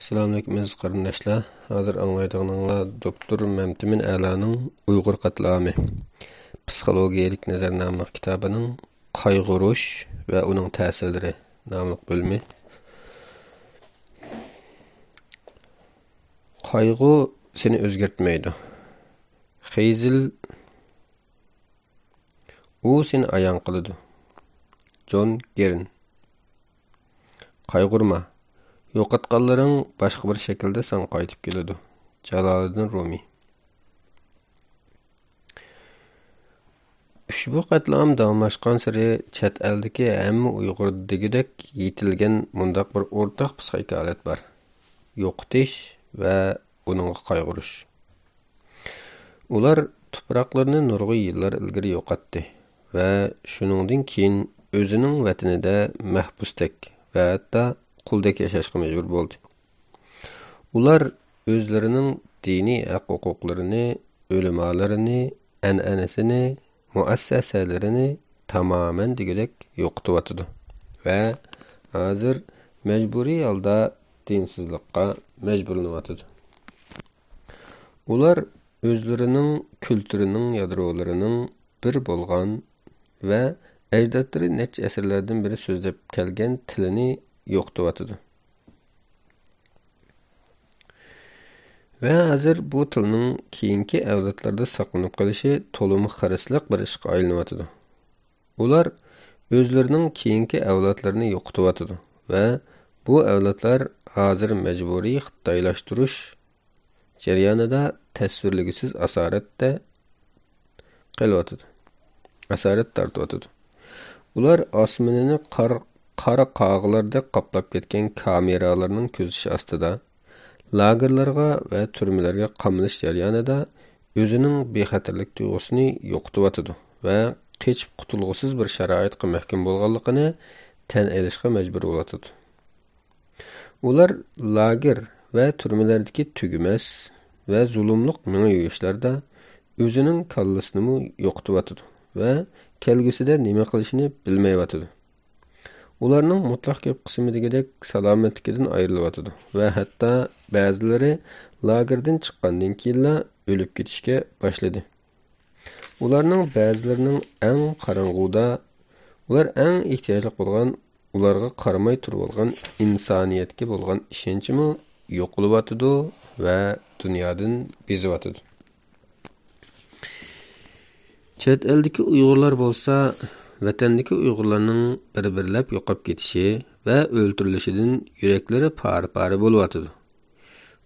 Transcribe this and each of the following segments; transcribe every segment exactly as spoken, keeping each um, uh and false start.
ئەسسالامۇئەلەيكۇم ئەزىز قېرىنداشلار. ھازىر ئاڭلايدىغىنىڭلار دوكتور مەمتىمىن ئەلانىڭ ئۇيغۇر قەتلىئامى، پسىخولوگىيەلىك نەزەرنامە كىتابىنىڭ قايغۇرۇش ۋە ئۇنىڭ تەسىرلىرى ناملىق بۆلۈمى. قايغۇ سېنى ئۆزگەرتمەيدۇ. خىزىل، ئۇ سېنى ئايان قىلىدۇ. جون گېرن. قايغۇرما، يوقاتقانلىرىڭ باشقا بىر شەكىلدە ساڭا قايتىپ كېلىدۇ. جالالىدىن رۇمى. ئۇشبۇ قەتلىئام داۋاملاشقانسېرى چەت ئەلدىكى ھەممە ئۇيغۇردا دېگۈدەك يېتىلگەن مۇنداق بىر ئورتاق پسىخىك ھالەت بار: يوقىتىش ۋە ئۇنىڭغا قايغۇرۇش. ئۇلار تۇپراقلىرىنى نۇرغۇن يىللار ئىلگىرى يوقاتتى ۋە شۇنىڭدىن كېيىن ئۆزىنىڭ ۋەتىنىدە مەھبۇستەك ۋە ھەتتا قۇلدەك ياشاشقا مەجبۇر بولدى. ئۇلار ئۆزلىرىنىڭ دىنىي ھەق-ھوقۇقلىرىنى، ئۆلىمالىرىنى، ئەنئەنىسىنى، مۇئەسسەسەلىرىنى تامامەن دېگۈدەك يوقىتىۋاتىدۇ ۋە ھازىر مەجبۇرىي ھالدا دىنسىزلىققا مەجبۇرلىنىۋاتىدۇ. ئۇلار ئۆزلىرىنىڭ كۈلتۈرىنىڭ يادرولىرىنىڭ بىر بولغان ۋە ئەجدادلىرى نەچچە ئەسىرلەردىن بېرى سۆزلەپ كەلگەن تىلىنى يوقىتىۋاتىدۇ. ۋە ھازىر بۇ تىلنىڭ كېيىنكى ئەۋلادلاردا ساقلىنىپ قېلىشى تولىمۇ خىرىسلىق بىر ئىشقا ئايلىنىۋاتىدۇ. ئۇلار ئۆزلىرىنىڭ كېيىنكى ئەۋلادلىرىنى يوقىتىۋاتىدۇ ۋە بۇ ئەۋلادلار ھازىر مەجبۇرىي خىتايلاشتۇرۇش جەريانىدا تەسۋىرلىگۈسىز ئاسارەتتە قېلىۋاتىدۇ، ئاسارەت تارتىۋاتىدۇ. ئۇلار ئاسمىنىنى قار، قارا قاغىلاردەك قاپلاپ كەتكەن كامېرالارنىڭ كۆزىتىشى ئاستىدا، لاگېرلارغا ۋە تۈرمىلەرگە قامىلىش جەريانىدا ئۆزىنىڭ بىخەتەرلىك تۇيغۇسىنى يوقىتىۋاتىدۇ ۋە قېچىپ قۇتۇلغۇسىز بىر شارائىتقا مەھكۇم بولغانلىقىنى تەن ئېلىشقا مەجبۇر بولۇۋاتىدۇ. ئۇلار لاگېر ۋە تۈرمىلەردىكى تۈگىمەس ۋە زۇلۇملۇق مېڭە يۇيۇشلاردا ئۆزىنىڭ كاللىسىنىمۇ يوقىتىۋاتىدۇ ۋە كەلگۈسىدە نېمە قىلىشىنى بىلمەيۋاتىدۇ. ئۇلارنىڭ مۇتلەق كۆپ قىسمى دېگۈدەك سالامەتلىكىدىن ئايرىلىۋاتىدۇ ۋە ھەتتا بەزىلىرى لاگېردىن چىققاندىن كېيىنلا ئۆلۈپ كېتىشكە باشلىدى. ئۇلارنىڭ بەزىلىرىنىڭ ئەڭ قاراڭغۇدا، ئۇلار ئەڭ ئېھتىياجلىق بولغان، ئۇلارغا قارىماي تۇرۇۋالغان ئىنسانىيەتكە بولغان ئىشەنچىمۇ يوقىلىۋاتىدۇ ۋە دۇنيادىن بېزىۋاتىدۇ. چەت ئەلدىكى ئۇيغۇرلار بولسا، ۋەتەندىكى ئۇيغۇرلارنىڭ بىر-بىرلەپ يوقاپ كېتىشى ۋە ئۆلتۈرۈلۈشىدىن يۈرەكلىرى پارە-پارە بولۇۋاتىدۇ.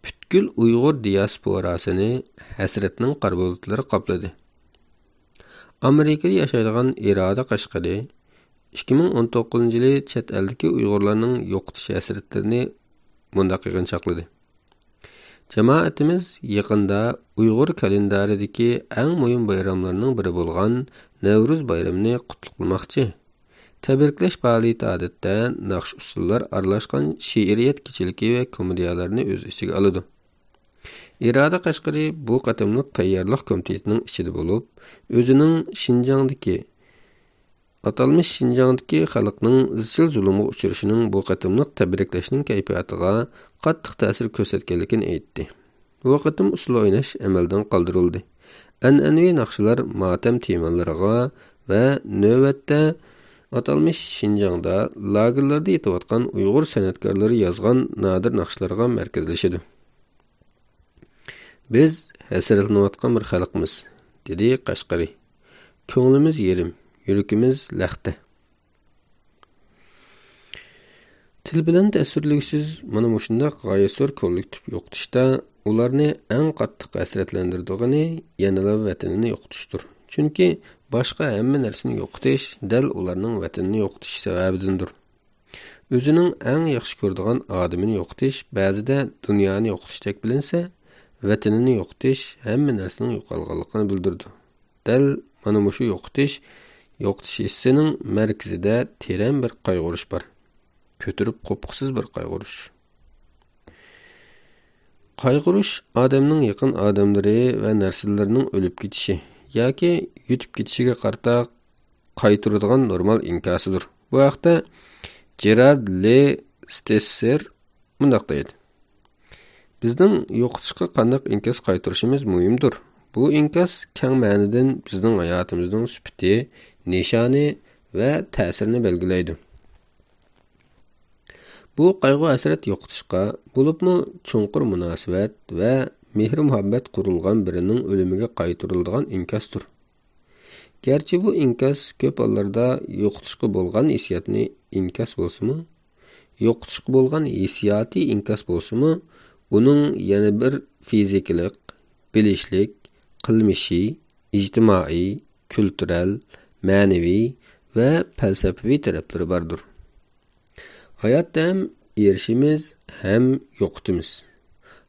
پۈتكۈل ئۇيغۇر دىياسپوراسىنى ھەسرەتنىڭ قارا بۇلۇتلىرى قاپلىدى. ئامېرىكىدا ياشايدىغان ئىرادە قەشقىرى ئىككى مىڭ ئون توققۇزىنچى يىلى چەت ئەلدىكى ئۇيغۇرلارنىڭ يوقىتىش ھەسرەتلىرىنى مۇنداق يىغىنچاقلىدى: جامائىتىمىز يېقىندا ئۇيغۇر كالېندارىدىكى ئەڭ مۇھىم بايراملارنىڭ بىرى بولغان نەۋرۇز بايرىمىنى قۇتلۇقلىماقچى. تەبرىكلەش پائالىيىتى ئادەتتە ناخشا-ئۇسسۇللار ئارىلاشقان شېئىرىيەت كېچىلىكى ۋە كومېدىيەلەرنى ئۆز ئىچىگە ئالىدۇ. ئىرادە قەشقىرى بۇ قېتىملىق تەييارلىق كومىتېتىنىڭ ئىچىدە بولۇپ، ئۆزىنىڭ شىنجاڭدىكى، ئاتالمىش شىنجاڭدىكى خەلقنىڭ ئىزچىل زۇلۇمغا ئۇچرىشىنىڭ بۇ قېتىملىق تەبرىكلەشنىڭ كەيپىياتىغا قاتتىق تەسىر كۆرسەتكەنلىكىنى ئېيتتى. بۇ قېتىم ئۇسسۇل ئويناش ئەمەلدىن قالدۇرۇلدى. ئەنئەنىۋى ناخشىلار ماتەم تېمىلىرىغا ۋە نۆۋەتتە ئاتالمىش شىنجاڭدا لاگېرلاردا يېتىۋاتقان ئۇيغۇر سەنئەتكارلىرى يازغان نادىر ناخشىلارغا مەركەزلىشىدۇ. «بىز ھەسرەتلىنىۋاتقان بىر خەلقمىز»، دېدى قەشقىرى. «كۆڭلىمىز يېرىم، يۈرىكىمىز لەختە.» تىل بىلەن تەسۋىرلىگۈسىز مانا مۇشۇنداق غايەت زور كوللېكتىپ يوقىتىشتا ئۇلارنى ئەڭ قاتتىق ھەسرەتلەندۈرىدىغىنى يەنىلا ۋەتىنىنى يوقىتىشتۇر. چۈنكى باشقا ھەممە نەرسىنى يوقىتىش دەل ئۇلارنىڭ ۋەتىنىنى يوقىتىش سەۋەبىدىندۇر. ئۆزىنىڭ ئەڭ ياخشى كۆرىدىغان ئادىمىنى يوقىتىش بەزىدە دۇنيانى يوقىتىشتەك بىلىنسە، ۋەتىنىنى يوقىتىش ھەممە نەرسىنىڭ يوقالغانلىقىنى بىلدۈرىدۇ. دەل مانا مۇشۇ يوقىتىش، يوقىتىش ھېسسىنىڭ مەركىزىدە تېرەن بىر قايغۇرۇش بار. كۆتۈرۈپ قوپقۇسىز بىر قايغۇرۇش. قايغۇرۇش ئادەمنىڭ يېقىن ئادەملىرى ۋە نەرسىلىرىنىڭ ئۆلۈپ كېتىشى ياكى يىتىپ كېتىشىگە قارىتا قايتۇرىدىغان نورمال ئىنكاسىدۇر. بۇ ھەقتە جېرارد لې ستېسسېر مۇنداق دەيدۇ: بىزنىڭ يوقىتىشقا قانداق ئىنكاس قايتۇرۇشىمىز مۇھىمدۇر. بۇ ئىنكاس كەڭ مەنىدىن بىزنىڭ ھاياتىمىزنىڭ سۈپىتى، نىشانى ۋە تەسىرىنى بەلگىلەيدۇ. بۇ قايغۇ-ھەسرەت يوقىتىشقا، بولۇپمۇ چوڭقۇر مۇناسىۋەت ۋە مېھرى-مۇھەببەت قۇرۇلغان بىرىنىڭ ئۆلۈمىگە قايتۇرۇلىدىغان ئىنكاستۇر. گەرچە بۇ ئىنكاس كۆپ ھاللاردا يوقىتىشقا بولغان ھېسسىياتنى ئىنكاس بولسىمۇ، يوقىتىشقا بولغان ھېسسىياتى ئىنكاس بولسىمۇ، ئۇنىڭ يەنە بىر فىزىكىلىق، بىلىشلىك، قىلمىشىي، ئىجتىمائىي، كۈلتۈرەل، مەنىۋى ۋە پەلسەپىۋى تەرەپلىرى باردۇر. ھاياتتا ھەم ئېرىشىمىز، ھەم يوقىتىمىز.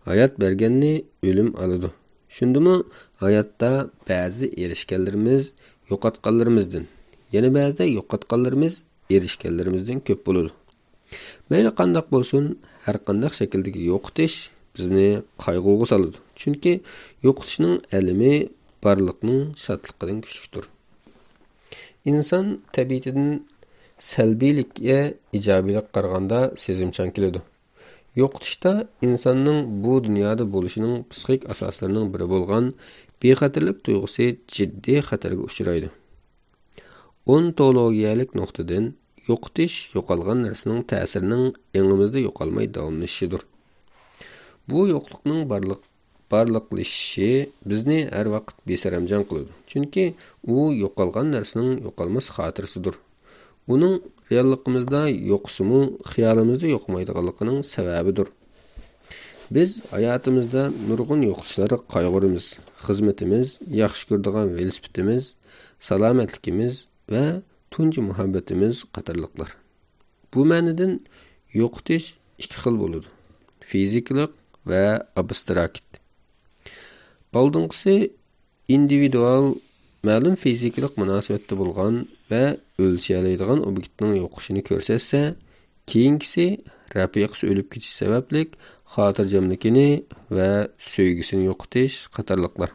ھايات بەرگەننى ئۆلۈم ئالىدۇ. شۇندىمۇ ھاياتتا بەزىدە ئېرىشكەنلىرىمىز يوقاتقانلىرىمىزدىن، يەنە بەزىدە يوقاتقانلىرىمىز ئېرىشكەنلىرىمىزدىن كۆپ بولىدۇ. مەيلى قانداق بولسۇن، ھەر قانداق شەكىلدىكى يوقىتىش بىزنى قايغۇغا سالىدۇ. چۈنكى يوقىتىشنىڭ ئەلىمى بارلىقنىڭ شادلىقىدىن كۈچلۈكتۇر. ئىنسان تەبىئىتىدىن سەلبىيلىككە ئىجابىيلىققا قارىغاندا سېزىمچان كېلىدۇ. يوقىتىشتا ئىنساننىڭ بۇ دۇنيادا بولۇشىنىڭ پسىخىك ئاساسلىرىنىڭ بىرى بولغان بىخەتەرلىك تۇيغۇسى جىددىي خەتەرگە ئۇچرايدۇ. ئونتولوگىيەلىك نۇقتىدىن، يوقىتىش يوقالغان نەرسىنىڭ تەسىرىنىڭ ئېڭىمىزدا يوقالماي داۋاملىشىشىدۇر. بۇ يوقلۇقنىڭ بارلىق-، بارلىقلىشىشى بىزنى ھەر ۋاقىت بىسەرەمجان قىلىدۇ، چۈنكى ئۇ يوقالغان نەرسىنىڭ يوقالماس خاتىرىسىدۇر. ئۇنىڭ رېئاللىقىمىزدا يوقىسىمۇ، خىيالىمىزدا يوقىمايدىغانلىقىنىڭ سەۋەبىدۇر. بىز ھاياتىمىزدا نۇرغۇن يوقىتىشلارغا قايغۇرىمىز. خىزمىتىمىز، ياخشى كۆرىدىغان ۋېلىسىپىتىمىز، سالامەتلىكىمىز ۋە تۇنجى مۇھەببىتىمىز قاتارلىقلار. بۇ مەنىدىن يوقىتىش ئىككى خىل بولىدۇ، فىزىكىلىق ۋە ئابستراكت. ئالدىنقىسى ئىندىۋىدۇئال، مەلۇم فىزىكىلىق مۇناسىۋەتتە بولغان ۋە ئۆلچىيەلەيدىغان ئوبيېكتنىڭ يوقىشىنى كۆرسەتسە، كېيىنكىسى رەپىقىسى ئۆلۈپ كېتىش سەۋەبلىك خاتىرجەملىكىنى ۋە سۆيگۈسىنى يوقىتىش قاتارلىقلار.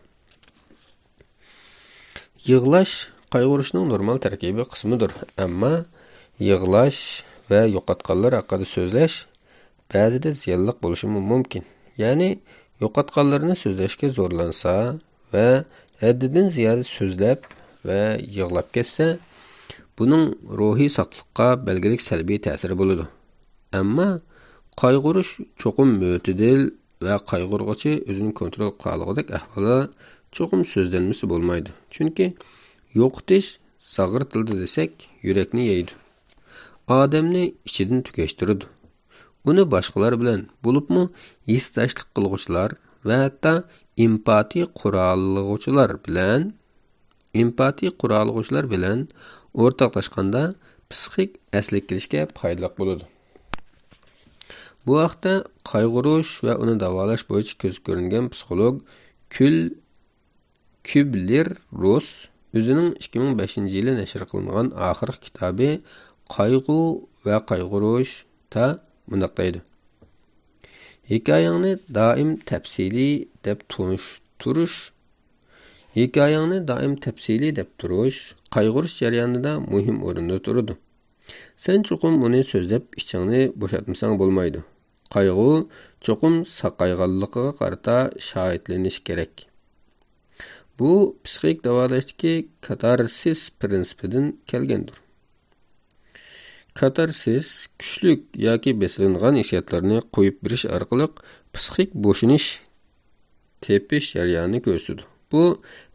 يىغلاش قايغۇرۇشنىڭ نورمال تەركىبىي قىسمىدۇر، ئەمما يىغلاش ۋە يوقاتقانلار ھەققىدە سۆزلەش بەزىدە زىيانلىق بولۇشىمۇ مۇمكىن. يەنى يوقاتقانلىرىنى سۆزلەشكە زورلانسا ۋە ھەددىدىن زىيادە سۆزلەپ ۋە يىغلاپ كەتسە، بۇنىڭ روھىي ساقلىققا بەلگىلىك سەلبىي تەسىرى بولىدۇ. ئەمما قايغۇرۇش چوقۇم مۆتىدىل ۋە قايغۇرغۇچى ئۆزىنى كونترول قىلالىغۇدەك ئەھۋالدا چوقۇم سۆزلەنمىسە بولمايدۇ. چۈنكى يوقىتىش زاغرا تىلدا دېسەك، يۈرەكنى يەيدۇ. ئادەمنى ئىچىدىن تۈگەشتۈرىدۇ. ئۇنى باشقىلار بىلەن، بولۇپمۇ ھېسداشلىق قىلغۇچىلار ۋە ھەتتا ئېمپاتىيە قوراللىغۇچىلار بىلەن، ئېمپاتىيە قوراللىغۇچىلار بىلەن ئورتاقلاشقاندا پسىخىك ئەسلىگە كېلىشكە پايدىلىق بولىدۇ. بۇ ھەقتە قايغۇرۇش ۋە ئۇنى داۋالاش بويىچە كۆزگە كۆرۈنگەن پسىخولوگ كۈل كۈبلېر روس ئۆزىنىڭ ئىككى مىڭ بەشىنچى يىلى نەشر قىلىنغان ئاخىرقى كىتابى قايغۇ ۋە قايغۇرۇشتا مۇنداق دەيدۇ: «ھېكايەڭنى دائىم تەپسىلىي دەپ تونۇشتۇرۇش، ھېكايەڭنى دائىم تەپسىلىي دەپ تۇرۇش قايغۇرۇش جەريانىدا مۇھىم ئورۇندا تۇرىدۇ. سەن چوقۇم ئۇنى سۆزلەپ ئىچىڭنى بوشاتمىساڭ بولمايدۇ. قايغۇ چوقۇم ساقايغانلىقىغا قارىتا شاھىتلىنىشى كېرەك.» بۇ پسىخىك داۋالاشتىكى كاتارسىس پىرىنسىپىدىن كەلگەندۇر. كاتارسىس كۈچلۈك ياكى بېسىلىنغان ھېسسىياتلارنى قويۇپ بېرىش ئارقىلىق پسىخىك بوشىنىش تېپىش جەريانىنى كۆرسىتىدۇ. بۇ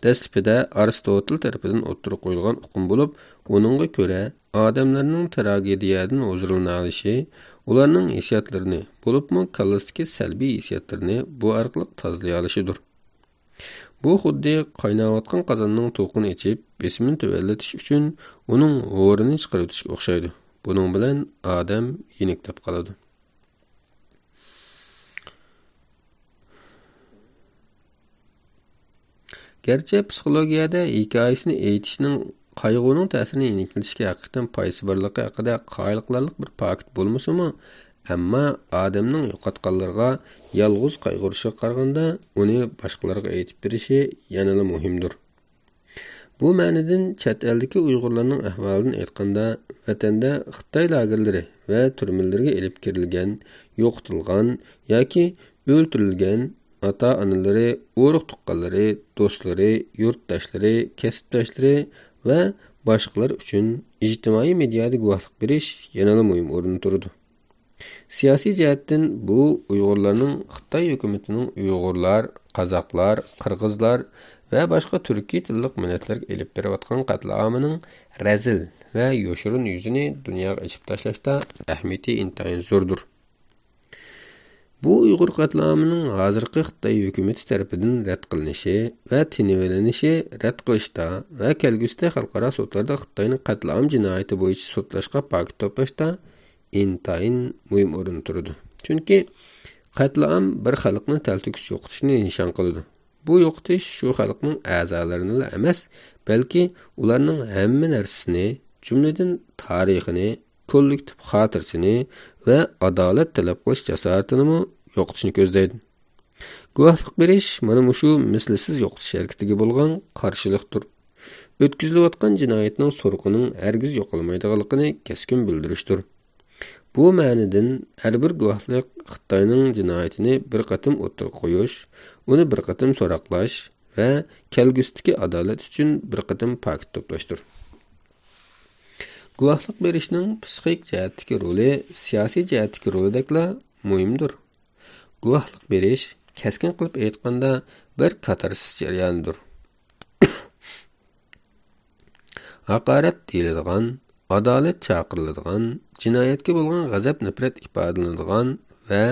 دەسلىپىدە ئارستوتېل تەرىپىدىن ئوتتۇرىغا قويۇلغان ئۇقۇم بولۇپ، ئۇنىڭغا كۆرە، ئادەملەرنىڭ تراگېدىيەدىن ھۇزۇرلىنالىشى، ئۇلارنىڭ ھېسسىياتلىرىنى، بولۇپمۇ كاللىسىدىكى سەلبىي ھېسسىياتلىرىنى بۇ ئارقىلىق تازىلىيالىشىدۇر. بۇ خۇددى قايناۋاتقان قازاننىڭ توكىنى ئېچىپ، بېسىمىنى تۆۋەنلىتىش ئۈچۈن ئۇنىڭ ھورىنى چىقىرىۋېتىشكە ئوخشايدۇ. بۇنىڭ بىلەن ئادەم يېنىكلەپ قالىدۇ. گەرچە پسىخولوگىيەدە ھېكايىسىنى ئېيتىشنىڭ قايغۇنىڭ تەسىرىنى يېنىكلىتىشكە ھەقىقەتەن پايدىسى بارلىقى ھەققىدە قايىل قىلارلىق بىر پاكىت بولمىسىمۇ، ئەمما ئادەمنىڭ يوقاتقانلىرىغا يالغۇز قايغۇرۇشىغا قارىغاندا، ئۇنى باشقىلارغا ئېيتىپ بېرىشى يەنىلا مۇھىمدۇر. بۇ مەنىدىن چەت ئەلدىكى ئۇيغۇرلارنىڭ ئەھۋالىدىن ئېيتقاندا، ۋەتەندە خىتاي لاگېرلىرى ۋە تۈرمىلىرىگە ئېلىپ كىرىلگەن، يوقىتىلغان ياكى ئۆلتۈرۈلگەن ئاتا-ئانىلىرى، ئۇرۇق-تۇغقانلىرى، دوستلىرى، يۇرتداشلىرى، كەسىپداشلىرى ۋە باشقىلار ئۈچۈن ئىجتىمائىي مېدىيادا گۇۋاھلىق بېرىش يەنىلا مۇھىم ئورۇندا تۇرىدۇ. سىياسىي جەھەتتىن بۇ ئۇيغۇرلارنىڭ خىتاي ھۆكۈمىتىنىڭ ئۇيغۇرلار، قازاقلار، قىرغىزلار ۋە باشقا تۈركىي تىللىق مىللەتلەرگە ئېلىپ بېرىۋاتقان قەتلىئامىنىڭ رەزىل ۋە يوشۇرۇن يۈزىنى دۇنياغا ئېچىپ تاشلاشتا ئەھمىيىتى ئىنتايىن زوردۇر. بۇ ئۇيغۇر قەتلىئامىنىڭ ھازىرقى خىتاي ھۆكۈمىتى تەرىپىدىن رەت قىلىنىشى ۋە تىنىۋېلىنىشى رەت قىلىشتا ۋە كەلگۈسىدە خەلقئارا سوتلاردا خىتاينى قەتلىئام جىنايىتى بويىچە سوتلاشقا پاكىت توپلاشتا ئىنتايىن مۇھىم ئورۇندا تۇرىدۇ. چۈنكى قەتلىئام بىر خەلقنى تەلتۆكۈس يوقىتىشنى نىشان قىلىدۇ. بۇ يوقىتىش شۇ خەلقنىڭ ئەزالىرىنىلا ئەمەس، بەلكى ئۇلارنىڭ ھەممە نەرسىسىنى، جۈملىدىن تارىخىنى، كوللېكتىپ خاتىرىسىنى ۋە ئادالەت تەلەپ قىلىش جاسارىتىنىمۇ يوقىتىشنى كۆزلەيدۇ. گۇۋاھلىق بېرىش مانا مۇشۇ مىسلىسىز يوقىتىش ھەرىكىتىگە بولغان قارشىلىقتۇر. ئۆتكۈزۈلۈۋاتقان جىنايەتنىڭ سۇرىقىنىڭ ھەرگىز يوقالمايدىغانلىقىنى كەسكىن بىلدۈرۈشتۇر. بۇ مەنىدىن ھەر بىر گۇۋاھلىق خىتاينىڭ جىنايىتىنى بىر قېتىم ئوتتۇرىغا قويۇش، ئۇنى بىر قېتىم سوراقلاش ۋە كەلگۈسىدىكى ئادالەت ئۈچۈن بىر قېتىم پاكىت توپلاشتۇر. گۇۋاھلىق بېرىشنىڭ پسىخىك جەھەتتىكى رولى سىياسىي جەھەتتىكى رولىدەكلا مۇھىمدۇر. گۇۋاھلىق بېرىش، كەسكىن قىلىپ ئېيتقاندا، بىر كاتارسىس جەريانىدۇر. ھاقارەت دېيىلىدىغان، ئادالەت چاقىرىلىدىغان، جىنايەتكە بولغان غەزەپ-نەپرەت ئىپادىلىنىدىغان ۋە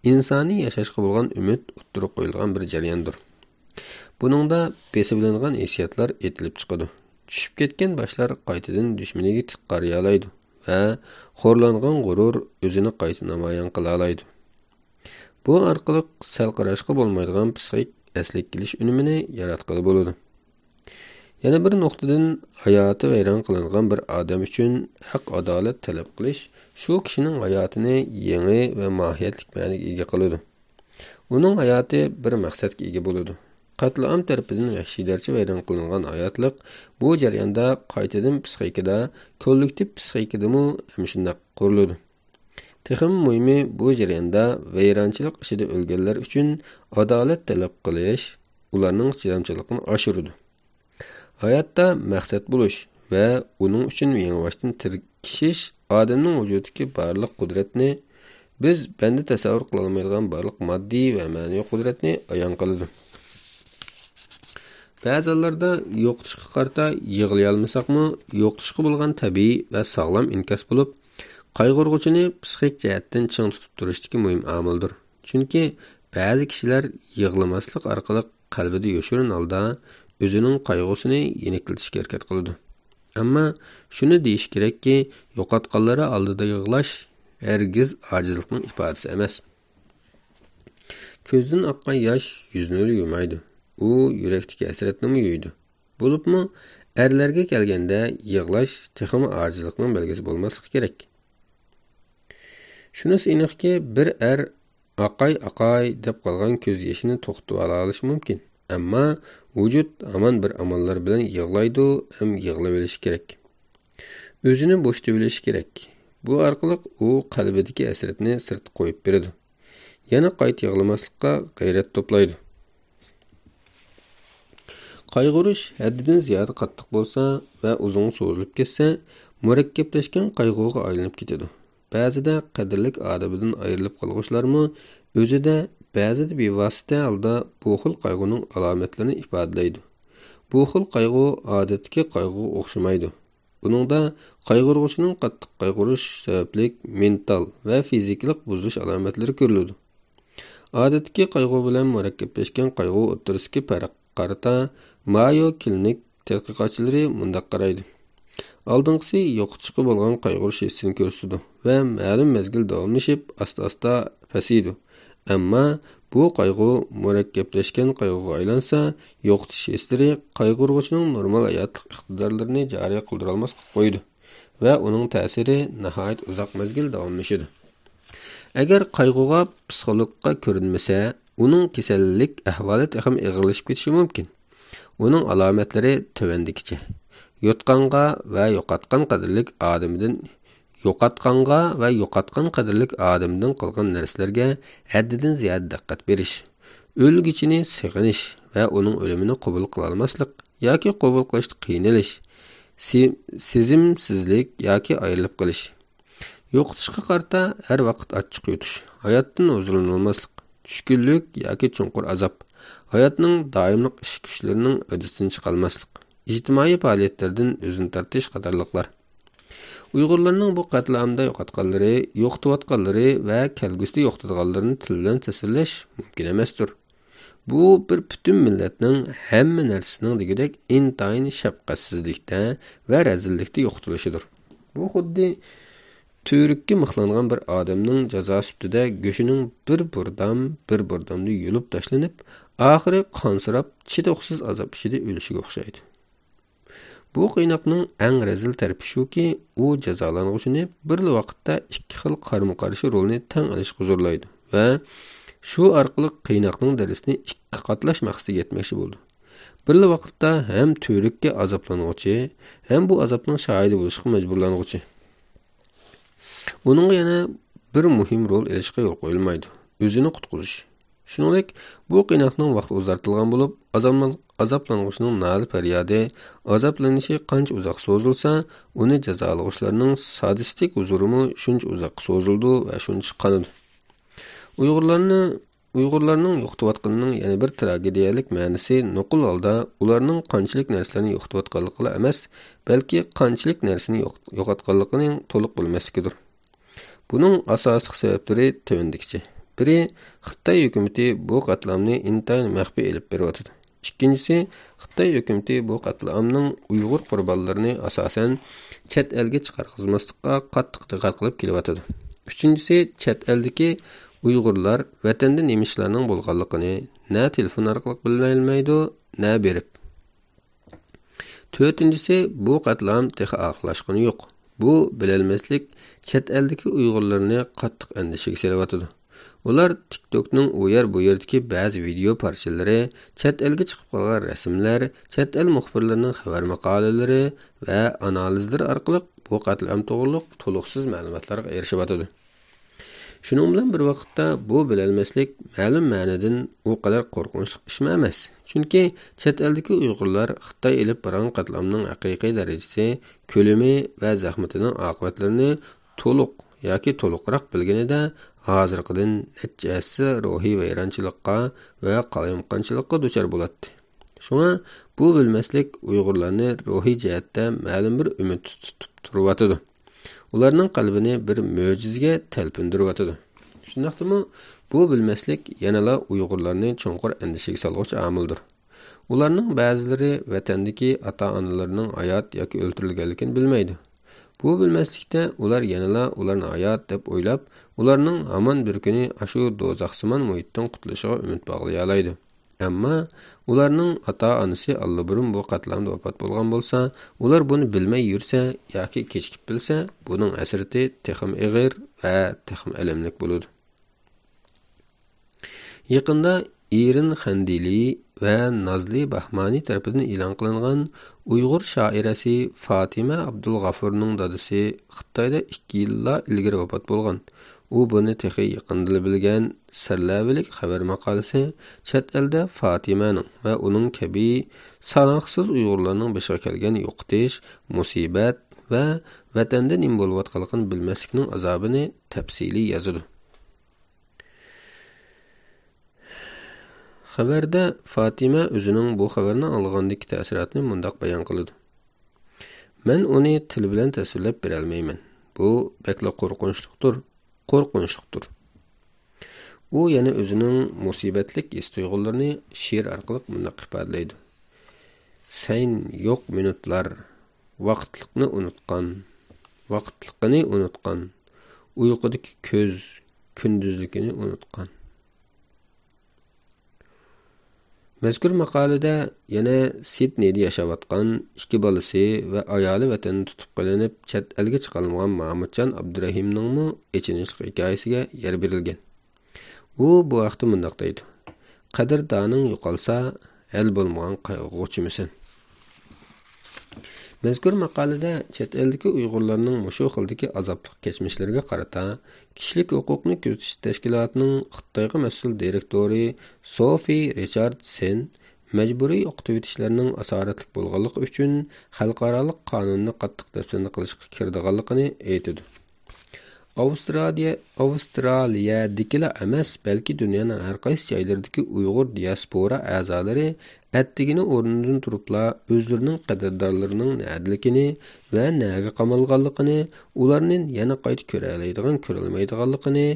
ئىنسانىي ياشاشقا بولغان ئۈمىد ئوتتۇرىغا قويۇلغان بىر جەرياندۇر. بۇنىڭدا بېسىۋېلىنغان ھېسسىياتلار ئېتىلىپ چىقىدۇ. چۈشۈپ كەتكەن باشلار قايتىدىن دۈشمىنىگە تىك قارىيالايدۇ ۋە خورلانغان غۇرۇر ئۆزىنى قايتا نامايان قىلالايدۇ. بۇ ئارقىلىق سەل قاراشقا بولمايدىغان پسىخىك ئەسلىگە كېلىش ئۈنۈمىنى ياراتقىلى بولىدۇ. يەنە بىر نۇقتىدىن، ھاياتى ۋەيران قىلىنغان بىر ئادەم ئۈچۈن ھەق-ئادالەت تەلەپ قىلىش شۇ كىشىنىڭ ھاياتىنى يېڭى ۋە ماھىيەتلىك مەنىگە ئىگە قىلىدۇ. ئۇنىڭ ھاياتى بىر مەقسەتكە ئىگە بولىدۇ. قەتلىئام تەرىپىدىن ۋەھشىيلەرچە ۋەيران قىلىنغان ھاياتلىق بۇ جەرياندا قايتىدىن پسىخىكىدا، كوللېكتىپ پسىخىكىدىمۇ ھەم شۇنداق قۇرۇلىدۇ. تېخىمۇ مۇھىمى، بۇ جەرياندا ۋەيرانچىلىق ئىچىدە ئۆلگەنلەر ئۈچۈن ئادالەت تەلەپ قىلىش ئۇلارنىڭ چىدامچانلىقىنى ئاشۇرىدۇ. ھاياتتا مەقسەت بولۇش ۋە ئۇنىڭ ئۈچۈن يېڭىباشتىن تىركىشىش ئادەمنىڭ ۋۇجۇدىدىكى بارلىق قۇدرەتنى، بىز بەندە تەسەۋۋۇر قىلالمايدىغان بارلىق ماددىي ۋە مەنىۋى قۇدرەتنى ئايان قىلىدۇ. بەزى ھاللاردا يوقىتىشقا قارىتا يىغلىيالمىساقمۇ، يوقىتىشقا بولغان تەبىئىي ۋە ساغلام ئىنكاس بولۇپ، قايغۇرغۇچىنى پسىخىك جەھەتتىن چىڭ تۇتۇپ تۇرۇشتىكى مۇھىم ئامىلدۇر. چۈنكى بەزى كىشىلەر يىغلىماسلىق ئارقىلىق قەلبىدە يوشۇرۇن ھالدا ئۆزىنىڭ قايغۇسىنى يېنىكلىتىشكە ھەرىكەت قىلىدۇ. ئەمما شۇنى دېيىش كېرەككى، يوقاتقانلىرى ئالدىدا يىغلاش ھەرگىز ئاجىزلىقنىڭ ئىپادىسى ئەمەس. كۆزدىن ئاققان ياش يۈزنىلا يۇمايدۇ. ئۇ يۈرەكتىكى ھەسرەتنىمۇ يۇيىدۇ. بولۇپمۇ ئەرلەرگە كەلگەندە، يىغلاش تېخىمۇ ئاجىزلىقنىڭ بەلگىسى بولماسلىقى كېرەك. شۇنىسى ئېنىقكى، بىر ئەر «ئاقاي، ئاقاي» دەپ قالغان كۆز يېشىنى توختىتىۋالالىشى مۇمكىن، ئەمما ۋۇجۇد ھامان بىر ئاماللار بىلەن يىغلايدۇ ھەم يىغلىۋېلىشى كېرەك. ئۆزىنى بوشىتىۋېلىشى كېرەك. بۇ ئارقىلىق ئۇ قەلبىدىكى ھەسرەتنى سىرتقا قويۇپ بېرىدۇ. يەنە قايتا يىغلىماسلىققا غەيرەت توپلايدۇ. قايغۇرۇش ھەددىدىن زىيادە قاتتىق بولسا ۋە ئۇزۇنغا سوزۇلۇپ كەتسە، مۇرەككەپلەشكەن قايغۇغا ئايلىنىپ كېتىدۇ. بەزىدە قەدىرلىك ئادىمىدىن ئايرىلىپ قالغۇچىلارمۇ ئۆزىدە، بەزىدە بىۋاسىتە ھالدا بۇ خىل قايغۇنىڭ ئالامەتلىرىنى ئىپادىلەيدۇ. بۇ خىل قايغۇ ئادەتتىكى قايغۇغا ئوخشىمايدۇ. ئۇنىڭدا قايغۇرغۇچىنىڭ قاتتىق قايغۇرۇش سەۋەبلىك مېنتال ۋە فىزىكىلىق بۇزۇلۇش ئالامەتلىرى كۆرۈلىدۇ. ئادەتتىكى قايغۇ بىلەن مۇرەككەپلەشكەن قايغۇ ئوتتۇرىسىدىكى پەرققە قارىتا مايو كلىنىك تەتقىقاتچىلىرى مۇنداق قارايدۇ. ئالدىنقىسى يوقىتىشقا بولغان قايغۇرۇش ھېسسىنى كۆرسىتىدۇ ۋە مەلۇم مەزگىل داۋاملىشىپ، ئاستا-ئاستا پەسىيىدۇ. ئەمما بۇ قايغۇ مۇرەككەپلەشكەن قايغۇغا ئايلانسا، يوقىتىش ھېسلىرى قايغۇرغۇچىنىڭ نورمال ھاياتلىق ئىقتىدارلىرىنى جارى قىلدۇرالماس قىلىپ قويىدۇ ۋە ئۇنىڭ تەسىرى ناھايىتى ئۇزاق مەزگىل داۋاملىشىدۇ. ئەگەر قايغۇغا پسىخولوگقا كۆرۈنمىسە، ئۇنىڭ كېسەللىك ئەھۋالى تېخىمۇ ئېغىرلىشىپ كېتىشى مۇمكىن. ئۇنىڭ ئالامەتلىرى تۆۋەندىكىچە: يوتقانغا ۋە يوقاتقان قەدىرلىك ئادىمىدىن يوقاتقانغا ۋە يوقاتقان قەدىرلىك ئادىمىدىن قالغان نەرسىلەرگە ھەددىدىن زىيادە دىققەت بېرىش، ئۆلگۈچىنى سېغىنىش ۋە ئۇنىڭ ئۆلۈمىنى قوبۇل قىلالماسلىق ياكى قوبۇل قىلىشتا قىينىلىش، سى-، سېزىمسىزلىك ياكى ئايرىلىپ قېلىش. يوقىتىشقا قارىتا ھەر ۋاقىت ئاچچىق يۇتۇش، ھاياتتىن ھۇزۇرلىنالماسلىق، چۈشكۈنلۈك ياكى چوڭقۇر ئازاب، ھاياتنىڭ دائىملىق ئىش كۈچلىرىنىڭ ھۆددىسىدىن چىقالماسلىق، ئىجتىمائىي پائالىيەتلەردىن ئۆزىنى تارتىش قاتارلىقلار. ئۇيغۇرلارنىڭ بۇ قەتلىئامدا يوقاتقانلىرى، يوقىتىۋاتقانلىرى ۋە كەلگۈسىدە يوقىتىدىغانلىرىنى تىل بىلەن تەسۋىرلەش مۇمكىن ئەمەستۇر. بۇ بىر پۈتۈن مىللەتنىڭ ھەممە نەرسىسىنىڭ دېگۈدەك ئىنتايىن شەپقەتسىزلىكتە ۋە رەزىللىكتە يوقىتىلىشىدۇر. بۇ خۇددى تۈۋرۈككە مىخلانغان بىر ئادەمنىڭ جازا سۈپىتىدە گۆشىنىڭ بىر بۇردام، بىر بۇردامدا يۇلۇپ تاشلىنىپ، ئاخىرى قانسىراپ، چىدىغۇسىز ئازاب ئىچىدە ئۆلۈشىگە ئوخشايدۇ. بۇ قىيناقنىڭ ئەڭ رەزىل تەرىپى شۇكى، ئۇ جازالانغۇچىنى بىرلا ۋاقىتتا ئىككى خىل قارىمۇ قارشى رولنى تەڭ ئېلىشقا زورلايدۇ ۋە شۇ ئارقىلىق قىيناقنىڭ دەرىجىسىنى ئىككى قاتلاش مەقسىتىگە يەتمەكچى بولىدۇ. بىرلا ۋاقىتتا ھەم تۈۋرۈككە ئازابلانغۇچى، ھەم بۇ ئازابنىڭ شاھىدى بولۇشقا مەجبۇرلانغۇچى. ئۇنىڭغا يەنە بىر مۇھىم رول ئېلىشقا يول قويۇلمايدۇ، ئۆزىنى قۇتقۇزۇش. شۇنىڭدەك، بۇ قىيناقنىڭ ۋاقتى ئۇزارتىلغان بولۇپ، ئازابلان-، ئازابلانغۇچىنىڭ نالە-پەريادى، ئازابلىنىشى قانچە ئۇزاققا سوزۇلسا، ئۇنى جازالىغۇچىلارنىڭ سادىستىك ھۇزۇرىمۇ شۇنچە ئۇزاققا سوزۇلىدۇ ۋە شۇنچە قانىدۇ. ئۇيغۇرلارنى، ئۇيغۇرلارنىڭ يوقىتىۋاتقىنىنىڭ يەنە بىر تراگېدىيەلىك مەنىسى نوقۇل ھالدا ئۇلارنىڭ قانچىلىك نەرسىلەرنى يوقىتىۋاتقانلىقىلا ئەمەس، بەلكى قانچىلىك نەرسىنى يوق-، يوقاتقانلىقىنى تولۇق بىلمەسلىكىدۇر. بۇنىڭ ئاساسلىق سەۋەبلىرى تۆۋەندىكىچە. بىرى، خىتاي ھۆكۈمىتى بۇ قەتلىئامنى ئىنتايىن مەخپىي ئېلىپ بېرىۋاتىدۇ. ئىككىنچىسى، خىتاي ھۆكۈمىتى بۇ قەتلىئامنىڭ ئۇيغۇر قۇربانلىرىنى ئاساسەن چەت ئەلگە چىقارغۇزماسلىققا قاتتىق دىققەت قىلىپ كېلىۋاتىدۇ. ئۈچىنچىسى، چەت ئەلدىكى ئۇيغۇرلار ۋەتەندە نېمە ئىشلارنىڭ بولغانلىقىنى نە تېلېفون ئارقىلىق بىلەلمەيدۇ، نە بېرىپ. تۆتىنچىسى، بۇ قەتلىئام تېخى ئاخىرلاشقىنى يوق. بۇ بىلەلمەسلىك چەت ئەلدىكى ئۇيغۇرلارنى قاتتىق ئەندىشىگە سېلىۋاتىدۇ. ئۇلار تىكتوكنىڭ ئۇ يەر بۇ يېرىدىكى بەزى ۋىدېئو پارچىلىرى، چەت ئەلگە چىقىپ قالغان رەسىملەر، چەت ئەل مۇخبىرلىرىنىڭ خەۋەر ماقالىلىرى ۋە ئانالىزلىرى ئارقىلىق بۇ قەتلىئام توغرۇلۇق تولۇقسىز مەلۇماتلارغا ئېرىشىۋاتىدۇ. شۇنىڭ بىلەن بىر ۋاقىتتا، بۇ بىلەلمەسلىك مەلۇم مەنىدىن ئۇ قەدەر قورقۇنچلۇق ئىشمۇ ئەمەس. چۈنكى چەت ئەلدىكى ئۇيغۇرلار خىتاي ئېلىپ بارغان قەتلىئامنىڭ ھەقىقىي دەرىجىسى، كۆلىمى ۋە زەخمىتىنىڭ ئاقىۋەتلىرىنى تولۇق ياكى تولۇقراق بىلگىنىدە، ھازىرقىدىن نەچچە ھەسسە روھىي ۋەيرانچىلىققا ۋە قالايمىقانچىلىققا دۇچار بولاتتى. شۇڭا بۇ بىلمەسلىك ئۇيغۇرلارنى روھىي جەھەتتە مەلۇم بىر ئۈمىد تۇتۇپ تۇرۇۋاتىدۇ. ئۇلارنىڭ قەلبىنى بىر مۆجىزىگە تەلپۈندۈرۈۋاتىدۇ. شۇنداقتىمۇ، بۇ بىلمەسلىك يەنىلا ئۇيغۇرلارنى چوڭقۇر ئەندىشىگە سالغۇچ ئامىلدۇر. ئۇلارنىڭ بەزىلىرى ۋەتەندىكى ئاتا-ئانىلىرىنىڭ ھايات ياكى ئۆلتۈرۈلگەنلىكىنى بىلمەيدۇ. بۇ بىلمەسلىكتە ئۇلار يەنىلا ئۇلارنى ھايات دەپ ئويلاپ، ئۇلارنىڭ ھامان بىر كۈنى ئاشۇ دوزاخسىمان مۇھىتتىن قۇتۇلۇشىغا ئۈمىد باغلىيالايدۇ. ئەمما ئۇلارنىڭ ئاتا-ئانىسى ئاللىبۇرۇن بۇ قەتلىئامدا ۋاپات بولغان بولسا، ئۇلار بۇنى بىلمەي يۈرسە ياكى كېچىكىپ بىلسە، بۇنىڭ ئەسرىتى تېخىمۇ ئېغىر ۋە تېخىمۇ ئەلەملىك بولىدۇ. يېقىندا ئىرىن خەندىلى ۋە نازلى باھمانى تەرىپىدىن ئېلان قىلىنغان ئۇيغۇر شائىرەسى فاتىمە ئابدۇلغافۇرنىڭ دادىسى خىتايدا ئىككى يىللا ئىلگىرى ۋاپات بولغان. ئۇ بۇنى تېخى يېقىندىلا بىلگەن سەرلەۋھىلىك خەۋەر ماقالىسى چەت ئەلدە فاتىمەنىڭ ۋە ئۇنىڭ كەبى ساناقسىز ئۇيغۇرلارنىڭ بېشىغا كەلگەن يوقىتىش، مۇسىبەت ۋە ۋەتەندە نېمە بولۇۋاتقانلىقىنى بىلمەسلىكنىڭ ئازابىنى تەپسىلىي يازىدۇ. خەۋەردە فاتىمە ئۆزىنىڭ بۇ خەۋەرنى ئاڭلىغاندىكى تەسىراتىنى مۇنداق بايان قىلىدۇ: «مەن ئۇنى تىل بىلەن تەسۋىرلەپ بېرەلمەيمەن. بۇ بەكلا قورقۇنچلۇقتۇر، قورقۇنچلۇقتۇر.» ئۇ يەنە ئۆزىنىڭ مۇسىبەتلىك ھېس-تۇيغۇلىرىنى شېئىر ئارقىلىق مۇنداق ئىپادىلەيدۇ: «سەن يوق مىنۇتلار، ۋاقىتلىقنى ئۇنۇتقان، ۋاقىتلىقىنى ئۇنۇتقان، ئۇيقۇدىكى كۆز، كۈندۈزلۈكىنى ئۇنۇتقان.» مەزكۇر ماقالىدە يەنە سىدنېيدا ياشاۋاتقان ئىككى بالىسى ۋە ئايالى ۋەتەندە تۇتۇپ قېلىنىپ، چەت ئەلگە چىقارىلمىغان مامۇتجان ئابدۇرەھىمنىڭمۇ ئېچىنىشلىق ھېكايىسىگە يەر بېرىلگەن. ئۇ بۇ ھەقتە مۇنداق دەيدۇ: «قەدىردانىڭ يوقالسا، ھەل بولمىغان قايغۇغا چۆمىسۇن. مەزكۇر ماقالىدە چەت ئەلدىكى ئۇيغۇرلارنىڭ مۇشۇ خىلدىكى ئازابلىق كەچمىشلىرىگە قارىتا، كىشىلىك ھوقۇقنى كۆزىتىش تەشكىلاتىنىڭ خىتايغا مەسئۇل دىرېكتورى سوفى رىچاردسېن مەجبۇرىي ئوقۇتۇۋېتىشلەرنىڭ ئاسارەتلىك بولغانلىقى ئۈچۈن خەلقئارالىق قانۇننى قاتتىق دەپسەندە قىلىشقا كىرىدىغانلىقىنى ئېيتىدۇ. ئاۋسترالىيە، ئاۋسترالىيەدىكىلا ئەمەس، بەلكى دۇنيانىڭ ھەر قايسى جايلىرىدىكى ئۇيغۇر دىياسپورا ئەزالىرى ئەتىگىنى ئورنىدىن تۇرۇپلا ئۆزلىرىنىڭ قەدىردانلىرىنىڭ نەدىلىكىنى ۋە نەگە قامالغانلىقىنى، ئۇلارنى يەنە قايتا كۆرەلەيدىغان، كۆرەلمەيدىغانلىقىنى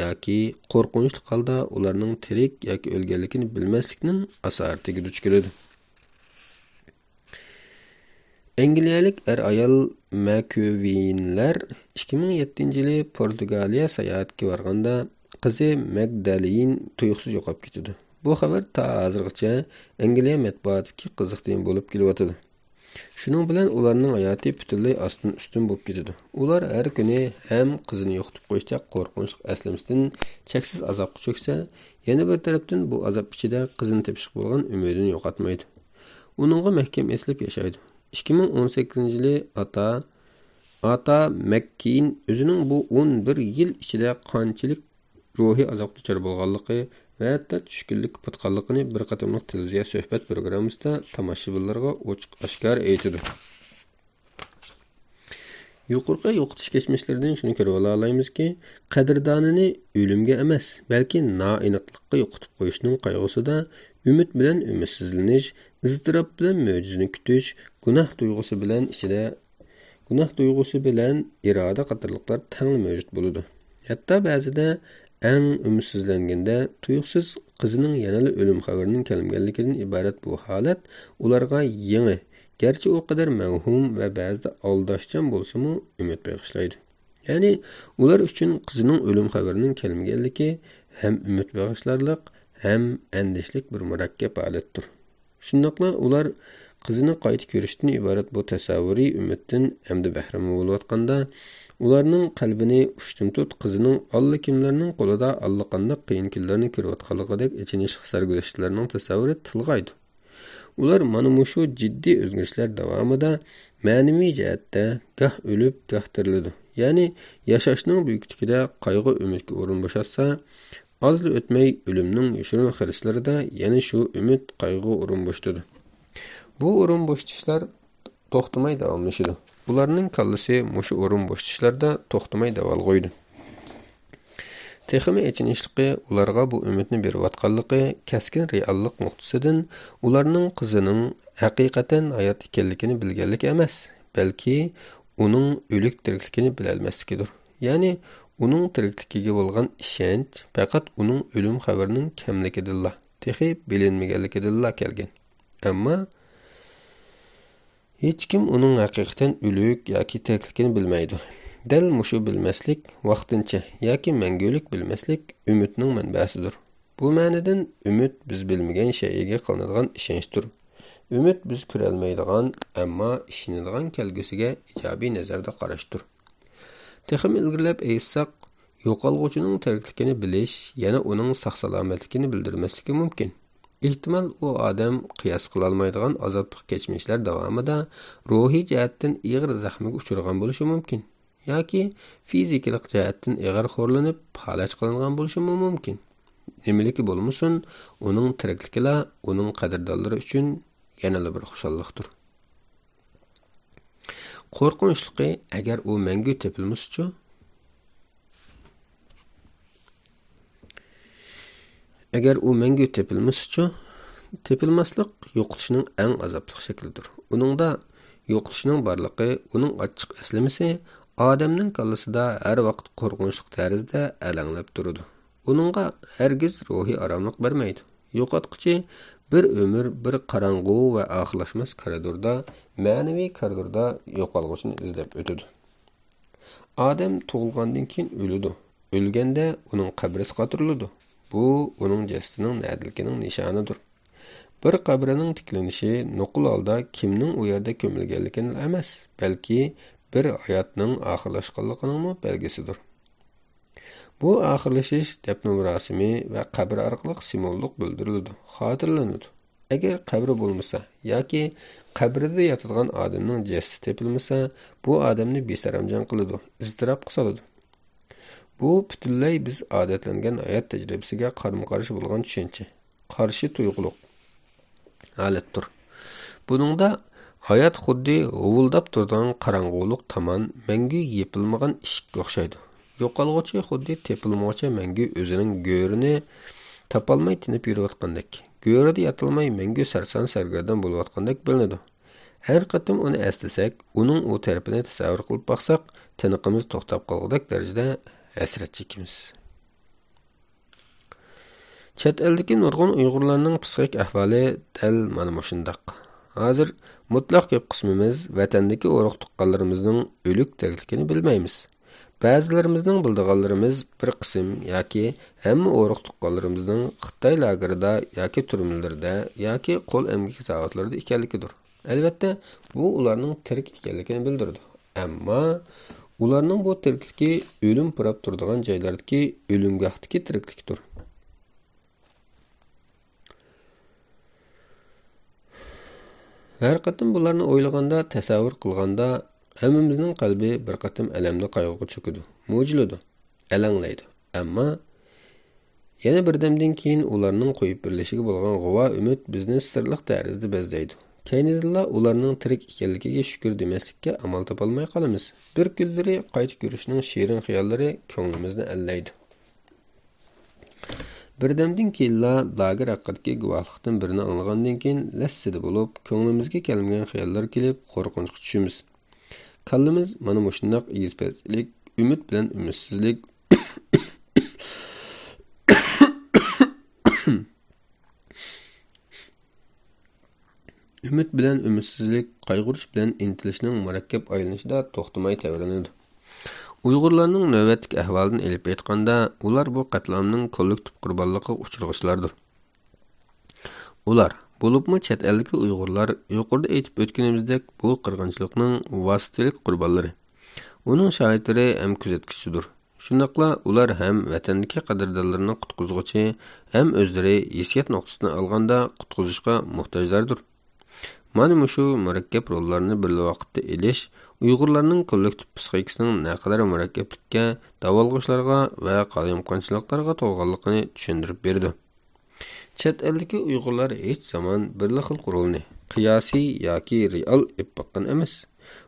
ياكى قورقۇنچلۇق ھالدا ئۇلارنىڭ تىرىك ياكى ئۆلگەنلىكىنى بىلمەسلىكنىڭ ئاسارىتىگە دۇچ كېلىدۇ. ئەنگلىيەلىك ئەر-ئايال مەكۈۋىنلەر ئىككى مىڭ يەتتىنچى يىلى پورتۇگالىيە ساياھەتكە بارغاندا، قىزى مەگدالىن تۇيۇقسىز يوقاپ كېتىدۇ. بۇ خەۋەر تا ھازىرغىچە ئەنگلىيە مەتبۇئاتىدىكى قىزىق تېما بولۇپ كېلىۋاتىدۇ. شۇنىڭ بىلەن ئۇلارنىڭ ھاياتى پۈتۈنلەي ئاستىن-ئۈستۈن بولۇپ كېتىدۇ. ئۇلار ھەر كۈنى ھەم قىزىنى يوقىتىپ قويۇشتەك قورقۇنچلۇق ئەسلىمىسىدىن چەكسىز ئازابقا چۆكسە، يەنە بىر تەرەپتىن بۇ ئازاب ئىچىدە قىزىنى تېپىشقا بولغان ئۈمىدىنى يوقاتمايدۇ. ئۇنىڭغا مەھكەم ئېسىلىپ ياشايدۇ. ئىككى مىڭ ئون سەككىزىنچى يىلى ئاتا، ئاتا مەككېين ئۆزىنىڭ بۇ ئون بىر يىل ئىچىدە قانچىلىك روھىي ئازابقا دۇچار بولغانلىقى ۋە ھەتتا چۈشكۈنلۈككە پاتقانلىقىنى بىر قېتىملىق تېلېۋىزىيە سۆھبەت پروگراممىسىدا تاماشىبىنلارغا ئوچۇق ئاشكارا ئېيتىدۇ. يۇقىرىقى يوقىتىش كەچمىشلىرىدىن شۇنى كۆرۈۋالالايمىزكى، قەدىردانىنى ئۆلۈمگە ئەمەس، بەلكى نائېنىقلىققا يوقىتىپ قويۇشنىڭ قايغۇسىدا ئۈمىد بىلەن ئۈمىدسىزلىنىش، ئىزتىراپ بىلەن مۆجىزىنى كۈتۈش، گۇناھ تۇيغۇسى بىلەن ئىچىدە، گۇناھ تۇيغۇسى بىلەن ئىرادە قاتارلىقلار تەڭلا مەۋجۇت بولىدۇ. ھەتتا بەزىدە ئەڭ ئۈمىدسىزلەنگەندە، تۇيۇقسىز قىزىنىڭ يەنىلا ئۆلۈم خەۋىرىنىڭ كەلمىگەنلىكىدىن ئىبارەت بۇ ھالەت ئۇلارغا يېڭى، گەرچە ئۇ قەدەر مەۋھۇم ۋە بەزىدە ئالداشچان بولسىمۇ، ئۈمىد بېغىشلايدۇ. يەنى ئۇلار ئۈچۈن قىزىنىڭ ئۆلۈم خەۋىرىنىڭ كەلمىگەنلىكى ھەم ئۈمىد بېغىشلارلىق، ھەم ئەندىشىلىك بىر مۇرەككەپ ھالەتتۇر. شۇنداقلا ئۇلار قىزىنى قايتا كۆرۈشتىن ئىبارەت بۇ تەسەۋۋۇرىي ئۈمىدتىن ئەمدى بەھرىمەن بولۇۋاتقاندا، ئۇلارنىڭ قەلبىنى ئۇشتۇمتۇت قىزىنىڭ ئاللىكىملەرنىڭ قولىدا ئاللىقانداق قىيىن كۈنلەرنى كۆرۈۋاتقانلىقىدەك ئېچىنىشلىق سەرگۈزەشتلىرىنىڭ تەسەۋۋۇرى تىلغايدۇ. ئۇلار مانا مۇشۇ جىددىي ئۆزگىرىشلەر داۋامىدا مەنىۋى جەھەتتە گاھ ئۆلۈپ، گاھ تىرىلىدۇ. يەنى ياشاشنىڭ بۈيۈكلۈكىدە قايغۇ ئۈمىدكە ئورۇن بوشاتسا، ئازلا ئۆتمەي ئۆلۈمنىڭ يوشۇرۇن خىرىسلىرىدا يەنە شۇ ئۈمىد، قايغۇ ئورۇن بوشىتىدۇ. بۇ ئورۇن بوشىتىشلار توختىماي داۋاملىشىدۇ. ئۇلارنىڭ كاللىسى مۇشۇ ئورۇن بوشىتىشلاردا توختىماي داۋالغۇيدۇ. تېخىمۇ ئېچىنىشلىقى، ئۇلارغا بۇ ئۈمىدنى بېرىۋاتقانلىقى كەسكىن رېئاللىق نۇقتىسىدىن ئۇلارنىڭ قىزىنىڭ ھەقىقەتەن ھايات ئىكەنلىكىنى بىلگەنلىكى ئەمەس، بەلكى ئۇنىڭ ئۆلۈك تىرىكلىكىنى بىلەلمەسلىكىدۇر. يەنى ئۇنىڭ تىرىكلىكىگە بولغان ئىشەنچ پەقەت ئۇنىڭ ئۆلۈم خەۋىرىنىڭ كەملىكىدىنلا، تېخى بىلىنمىگەنلىكىدىنلا كەلگەن. ئەمما ھېچكىم ئۇنىڭ ھەقىقەتەن ئۆلۈك ياكى تىرىكلىكىنى بىلمەيدۇ. دەل مۇشۇ بىلمەسلىك، ۋاقتىنچە ياكى مەڭگۈلۈك بىلمەسلىك ئۈمىدنىڭ مەنبەسىدۇر. بۇ مەنىدىن ئۈمىد بىز بىلمىگەن شەيئىگە قىلىنىدىغان ئىشەنچتۇر. ئۈمىد بىز كۆرەلمەيدىغان، ئەمما ئىشىنىدىغان كەلگۈسىگە ئىجابىي نەزەردە قاراشتۇر. تېخىمۇ ئىلگىرىلەپ ئېيتساق، يوقالغۇچىنىڭ تىرىكلىكىنى بىلىش يەنە ئۇنىڭ ساق-سالامەتلىكىنى بىلدۈرمەسلىكى مۇمكىن. ئېھتىمال، ئۇ ئادەم قىياس قىلالمايدىغان ئازابلىق كەچمىشلەر داۋامىدا روھىي جەھەتتىن ئېغىر زەخمىگە ئۇچرىغان بولۇشى مۇمكىن. ياكى فىزىكىلىق جەھەتتىن ئېغىر خورلىنىپ، پالەچ قىلىنغان بولۇشىمۇ مۇمكىن. نېمىلىكى بولمىسۇن، ئۇنىڭ تىرىكلىكىلا ئۇنىڭ قەدىردانلىرى ئۈچۈن يەنىلا بىر خۇشاللىقتۇر. قورقۇنچلۇقى، ئەگەر ئۇ مەڭگۈ تېپىلمىسىچۇ؟ ئەگەر ئۇ مەڭگۈ تېپىلمىسىچۇ؟ تېپىلماسلىق يوقىتىشنىڭ ئەڭ ئازابلىق شەكلىدۇر. ئۇنىڭدا يوقىتىشنىڭ بارلىقى ئۇنىڭ ئاچچىق ئەسلىمىسى ئادەمنىڭ كاللىسىدا ھەر ۋاقىت قورقۇنچلۇق تەرزدە ئەلەڭلەپ تۇرىدۇ. ئۇنىڭغا ھەرگىز روھىي ئاراملىق بەرمەيدۇ. يوقاتقۇچى بىر ئۆمۈر، بىر قاراڭغۇ ۋە ئاخىرلاشماس كارىدوردا، مەنىۋى كارىدوردا يوقالغۇچىنى ئىزدەپ ئۆتىدۇ. ئادەم تۇغۇلغاندىن كېيىن ئۆلىدۇ. ئۆلگەندە ئۇنىڭ قەبرىسى قاتۇرۇلىدۇ. بۇ ئۇنىڭ جەسىتىنىڭ نەدىلىكىنىڭ نىشانىدۇر. بىر قەبرىنىڭ تىكلىنىشى نوقۇل ھالدا كىمنىڭ ئۇ يەردە كۆمۈلگەنلىكىنىلا ئەمەس، بەلكى بىر ھاياتنىڭ ئاخىرلاشقانلىقىنىڭمۇ بەلگىسىدۇر. بۇ ئاخىرلىشىش دەپنە مۇراسىمى ۋە قەبرە ئارقىلىق سىمۋوللۇق بىلدۈرۈلىدۇ، خاتىرىلىنىدۇ. ئەگەر قەبرە بولمىسا ياكى قەبرىدە ياتىدىغان ئادەمنىڭ جەسىتى تېپىلمىسا، بۇ ئادەمنى بىسەرەمجان قىلىدۇ، ئىزتىراپقا سالىدۇ. بۇ پۈتۈنلەي بىز ئادەتلەنگەن ھايات تەجرىبىسىگە قارىمۇ قارشى بولغان چۈشەنچە، قارشى تۇيغۇلۇق ھالەتتۇر. بۇنىڭدا ھايات خۇددى ھۇۋۇلداپ تۇرىدىغان قاراڭغۇلۇق تامان مەڭگۈ يېپىلمىغان ئىشىككە ئوخشايدۇ. يوقالغۇچى خۇددى تېپىلمىغۇچە مەڭگۈ ئۆزىنىڭ گۆرىنى تاپالماي تېنىپ يۈرۈۋاتقاندەك، گۆرىدە ياتالماي مەڭگۈ سەرسان-سەرگەردان بولۇۋاتقاندەك بىلىنىدۇ. ھەر قېتىم ئۇنى ئەسلىسەك، ئۇنىڭ ئۇ تەرىپىنى تەسەۋۋۇر قىلىپ باقساق، تىنىقىمىز توختاپ قالغۇدەك دەرىجىدە ھەسرەت چېكىمىز. چەت ئەلدىكى نۇرغۇن ئۇيغۇرلارنىڭ پسىخىك ئەھۋالى دەل مانا مۇشۇنداق. ھازىر مۇتلەق كۆپ قىسمىمىز ۋەتەندىكى ئۇرۇق-تۇغقانلىرىمىزنىڭ ئۆلۈك-تىرىكلىكىنى بىلمەيمىز. بەزىلىرىمىزنىڭ بىلىدىغانلىرىمىز بىر قىسىم ياكى ھەممە ئۇرۇق-تۇغقانلىرىمىزنىڭ خىتاي لاگېرىدا ياكى تۈرمىلىرىدە ياكى قول ئەمگىكى زاۋۇتلىرىدا ئىكەنلىكىدۇر. ئەلۋەتتە، بۇ ئۇلارنىڭ تىرىك ئىكەنلىكىنى بىلدۈرىدۇ. ئەمما ئۇلارنىڭ بۇ تىرىكلىكى ئۆلۈم پۇراپ تۇرىدىغان جايلاردىكى ئۆلۈمگاھتىكى تىرىكلىكتۇر. ھەر قېتىم بۇلارنى ئويلىغاندا، تەسەۋۋۇر قىلغاندا، ھەممىمىزنىڭ قەلبى بىر قېتىم ئەلەملىك قايغۇغا چۆكىدۇ، مۇجۇلىدۇ، ئەلەڭلەيدۇ. ئەمما يەنە بىردەمدىن كېيىن ئۇلارنىڭ قويۇپ بېرىلىشىگە بولغان غۇۋا ئۈمىد بىزنى سىرلىق تەرىزدە بەزلەيدۇ. كەينىدىنلا ئۇلارنىڭ تىرىك ئىكەنلىكىگە شۈكۈر دېمەسلىككە ئامال تاپالماي قالىمىز. بىر كۈنلىرى قايتا كۆرۈشنىڭ شېرىن خىياللىرى كۆڭلىمىزنى ئەللەيدۇ. بىردەمدىن كېيىنلا لاگېر ھەققىدىكى گۇۋاھلىقتىن بىرنى ئاڭلىغاندىن كېيىن لەسسىدە بولۇپ، كۆڭلىمىزگە كەلمىگەن خىياللار كېلىپ، قورقۇنچقا چۈشىمىز. كاللىمىز مانا مۇشۇنداق ئېگىز-پەسلىك، ئۈمىد بىلەن ئۈمىدسىزلىك، ئۈمىد بىلەن ئۈمىدسىزلىك، قايغۇرۇش بىلەن ئىنتىلىشنىڭ مۇرەككەپ ئايلىنىشىدا توختىماي تەۋرىنىدۇ. ئۇيغۇرلارنىڭ نۆۋەتتىكى ئەھۋالىدىن ئېلىپ ئېيتقاندا، ئۇلار بۇ قەتلىئامنىڭ كوللېكتىپ قۇربانلىقىغا ئۇچرىغۇچىلاردۇر. ئۇلار، بولۇپمۇ چەت ئەلدىكى ئۇيغۇرلار يۇقىرىدا ئېيتىپ ئۆتكىنىمىزدەك بۇ قىرغىنچىلىقنىڭ ۋاسىتىلىك قۇربانلىرى، ئۇنىڭ شاھىتلىرى ھەم كۆزەتكۈچىدۇر. شۇنداقلا ئۇلار ھەم ۋەتەندىكى قەدىردانلىرىنى قۇتقۇزغۇچى، ھەم ئۆزلىرى ھېسسىيات نۇقتىسىدىن ئالغاندا قۇتقۇزۇشقا موھتاجلاردۇر. مانا مۇشۇ مۇرەككەپ روللارنى بىرلا ۋاقىتتا ئېلىش ئۇيغۇرلارنىڭ كوللېكتىپ پسىخىكىسىنىڭ نەقەدەر مۇرەككەپلىككە، داۋالغۇشلارغا ۋە قالايمىقانچىلىقلارغا تولغانلىقىنى چۈشەندۈرۈپ بېرىدۇ. چەت ئەلدىكى ئۇيغۇرلار ھېچ زامان بىرلا خىل رولنى، قىياسىي ياكى رېئال، ئېلىپ باققان ئەمەس.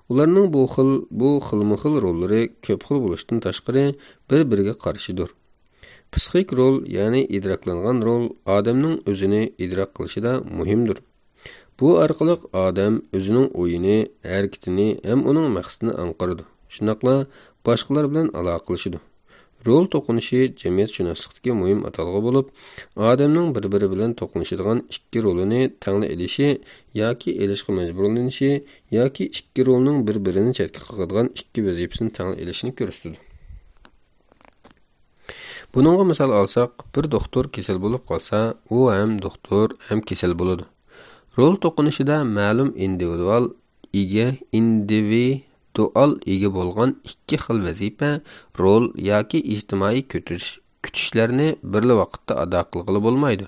ئۇلارنىڭ بۇ خىل، بۇ خىلمۇ خىل روللىرى كۆپ خىل بولۇشتىن تاشقىرى بىر-بىرىگە قارشىدۇر. پسىخىك رول، يەنى ئىدراكلانغان رول ئادەمنىڭ ئۆزىنى ئىدراك قىلىشىدا مۇھىمدۇر. بۇ ئارقىلىق ئادەم ئۆزىنىڭ ئويىنى، ھەرىكىتىنى ھەم ئۇنىڭ مەقسىتىنى ئاڭقىرىدۇ. شۇنداقلا باشقىلار بىلەن ئالاقىلىشىدۇ. رول توقۇنۇشى جەمئىيەتشۇناسلىقتىكى مۇھىم ئاتالغۇ بولۇپ، ئادەمنىڭ بىر-بىرى بىلەن توقۇنۇشىدىغان ئىككى رولىنى تەڭلا ئېلىشى ياكى ئېلىشقا مەجبۇرلىنىشى ياكى ئىككى رولنىڭ بىر-بىرىنى چەتكە قاقىدىغان ئىككى ۋەزىپىسىنى تەڭلا ئېلىشىنى كۆرسىتىدۇ. بۇنىڭغا مىسال ئالساق، بىر دوختۇر كېسەل بولۇپ قالسا، ئۇ ھەم دوختۇر، ھەم كېسەل بولىدۇ. رول توقۇنۇشىدا مەلۇم ئىندىۋىدۇئال ئىگە، ئىندىۋىدۇئال ئىگە بولغان ئىككى خىل ۋەزىپە، رول ياكى ئىجتىمائىي كۈتۈش، كۈتۈشلەرنى بىرلا ۋاقىتتا ئادا قىلغىلى بولمايدۇ.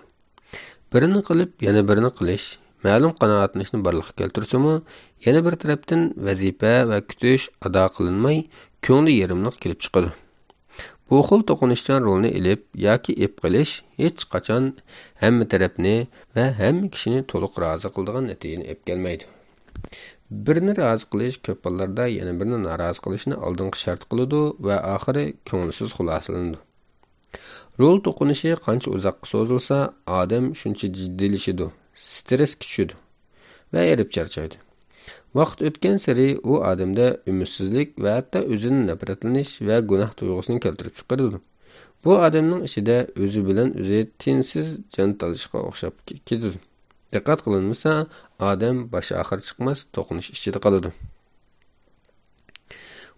بىرىنى قىلىپ، يەنە بىرىنى قىلىش مەلۇم قانائەتلىنىشنى بارلىققا كەلتۈرسىمۇ، يەنە بىر تەرەپتىن ۋەزىپە ۋە كۈتۈش ئادا قىلىنماي، كۆڭلى يېرىملىق كېلىپ چىقىدۇ. بۇ خىل توقۇنۇشچان رولنى ئېلىپ ياكى ئېلىپ قېلىش ھېچقاچان ھەممە تەرەپنى ۋە ھەممە كىشىنى تولۇق رازى قىلىدىغان نەتىجىنى ئېلىپ كەلمەيدۇ. بىرنى رازى قىلىش كۆپ ھاللاردا يەنە بىرنى نارازى قىلىشنى ئالدىنقى شەرت قىلىدۇ ۋە ئاخىرى كۆڭۈلسىز خۇلاسىلىنىدۇ. رول توقۇنۇشى قانچە ئۇزاققا سوزۇلسا، ئادەم شۇنچە جىددىيلىشىدۇ، سترېسكە چۈشىدۇ ۋە ھېرىپ چارچايدۇ. ۋاقىت ئۆتكەنسېرى ئۇ ئادەمدە ئۈمىدسىزلىك ۋە ھەتتا ئۆزىدىن نەپرەتلىنىش ۋە گۇناھ تۇيغۇسىنى كەلتۈرۈپ چىقىرىدۇ. بۇ ئادەمنىڭ ئىچىدە ئۆزى بىلەن ئۆزى تىنسىز جان تالىشىشقا ئوخشاپ ك-، كېتىدۇ. دىققەت قىلىنمىسا، ئادەم باش ئاخىر چىقماس توقۇنۇش ئىچىدە قالىدۇ.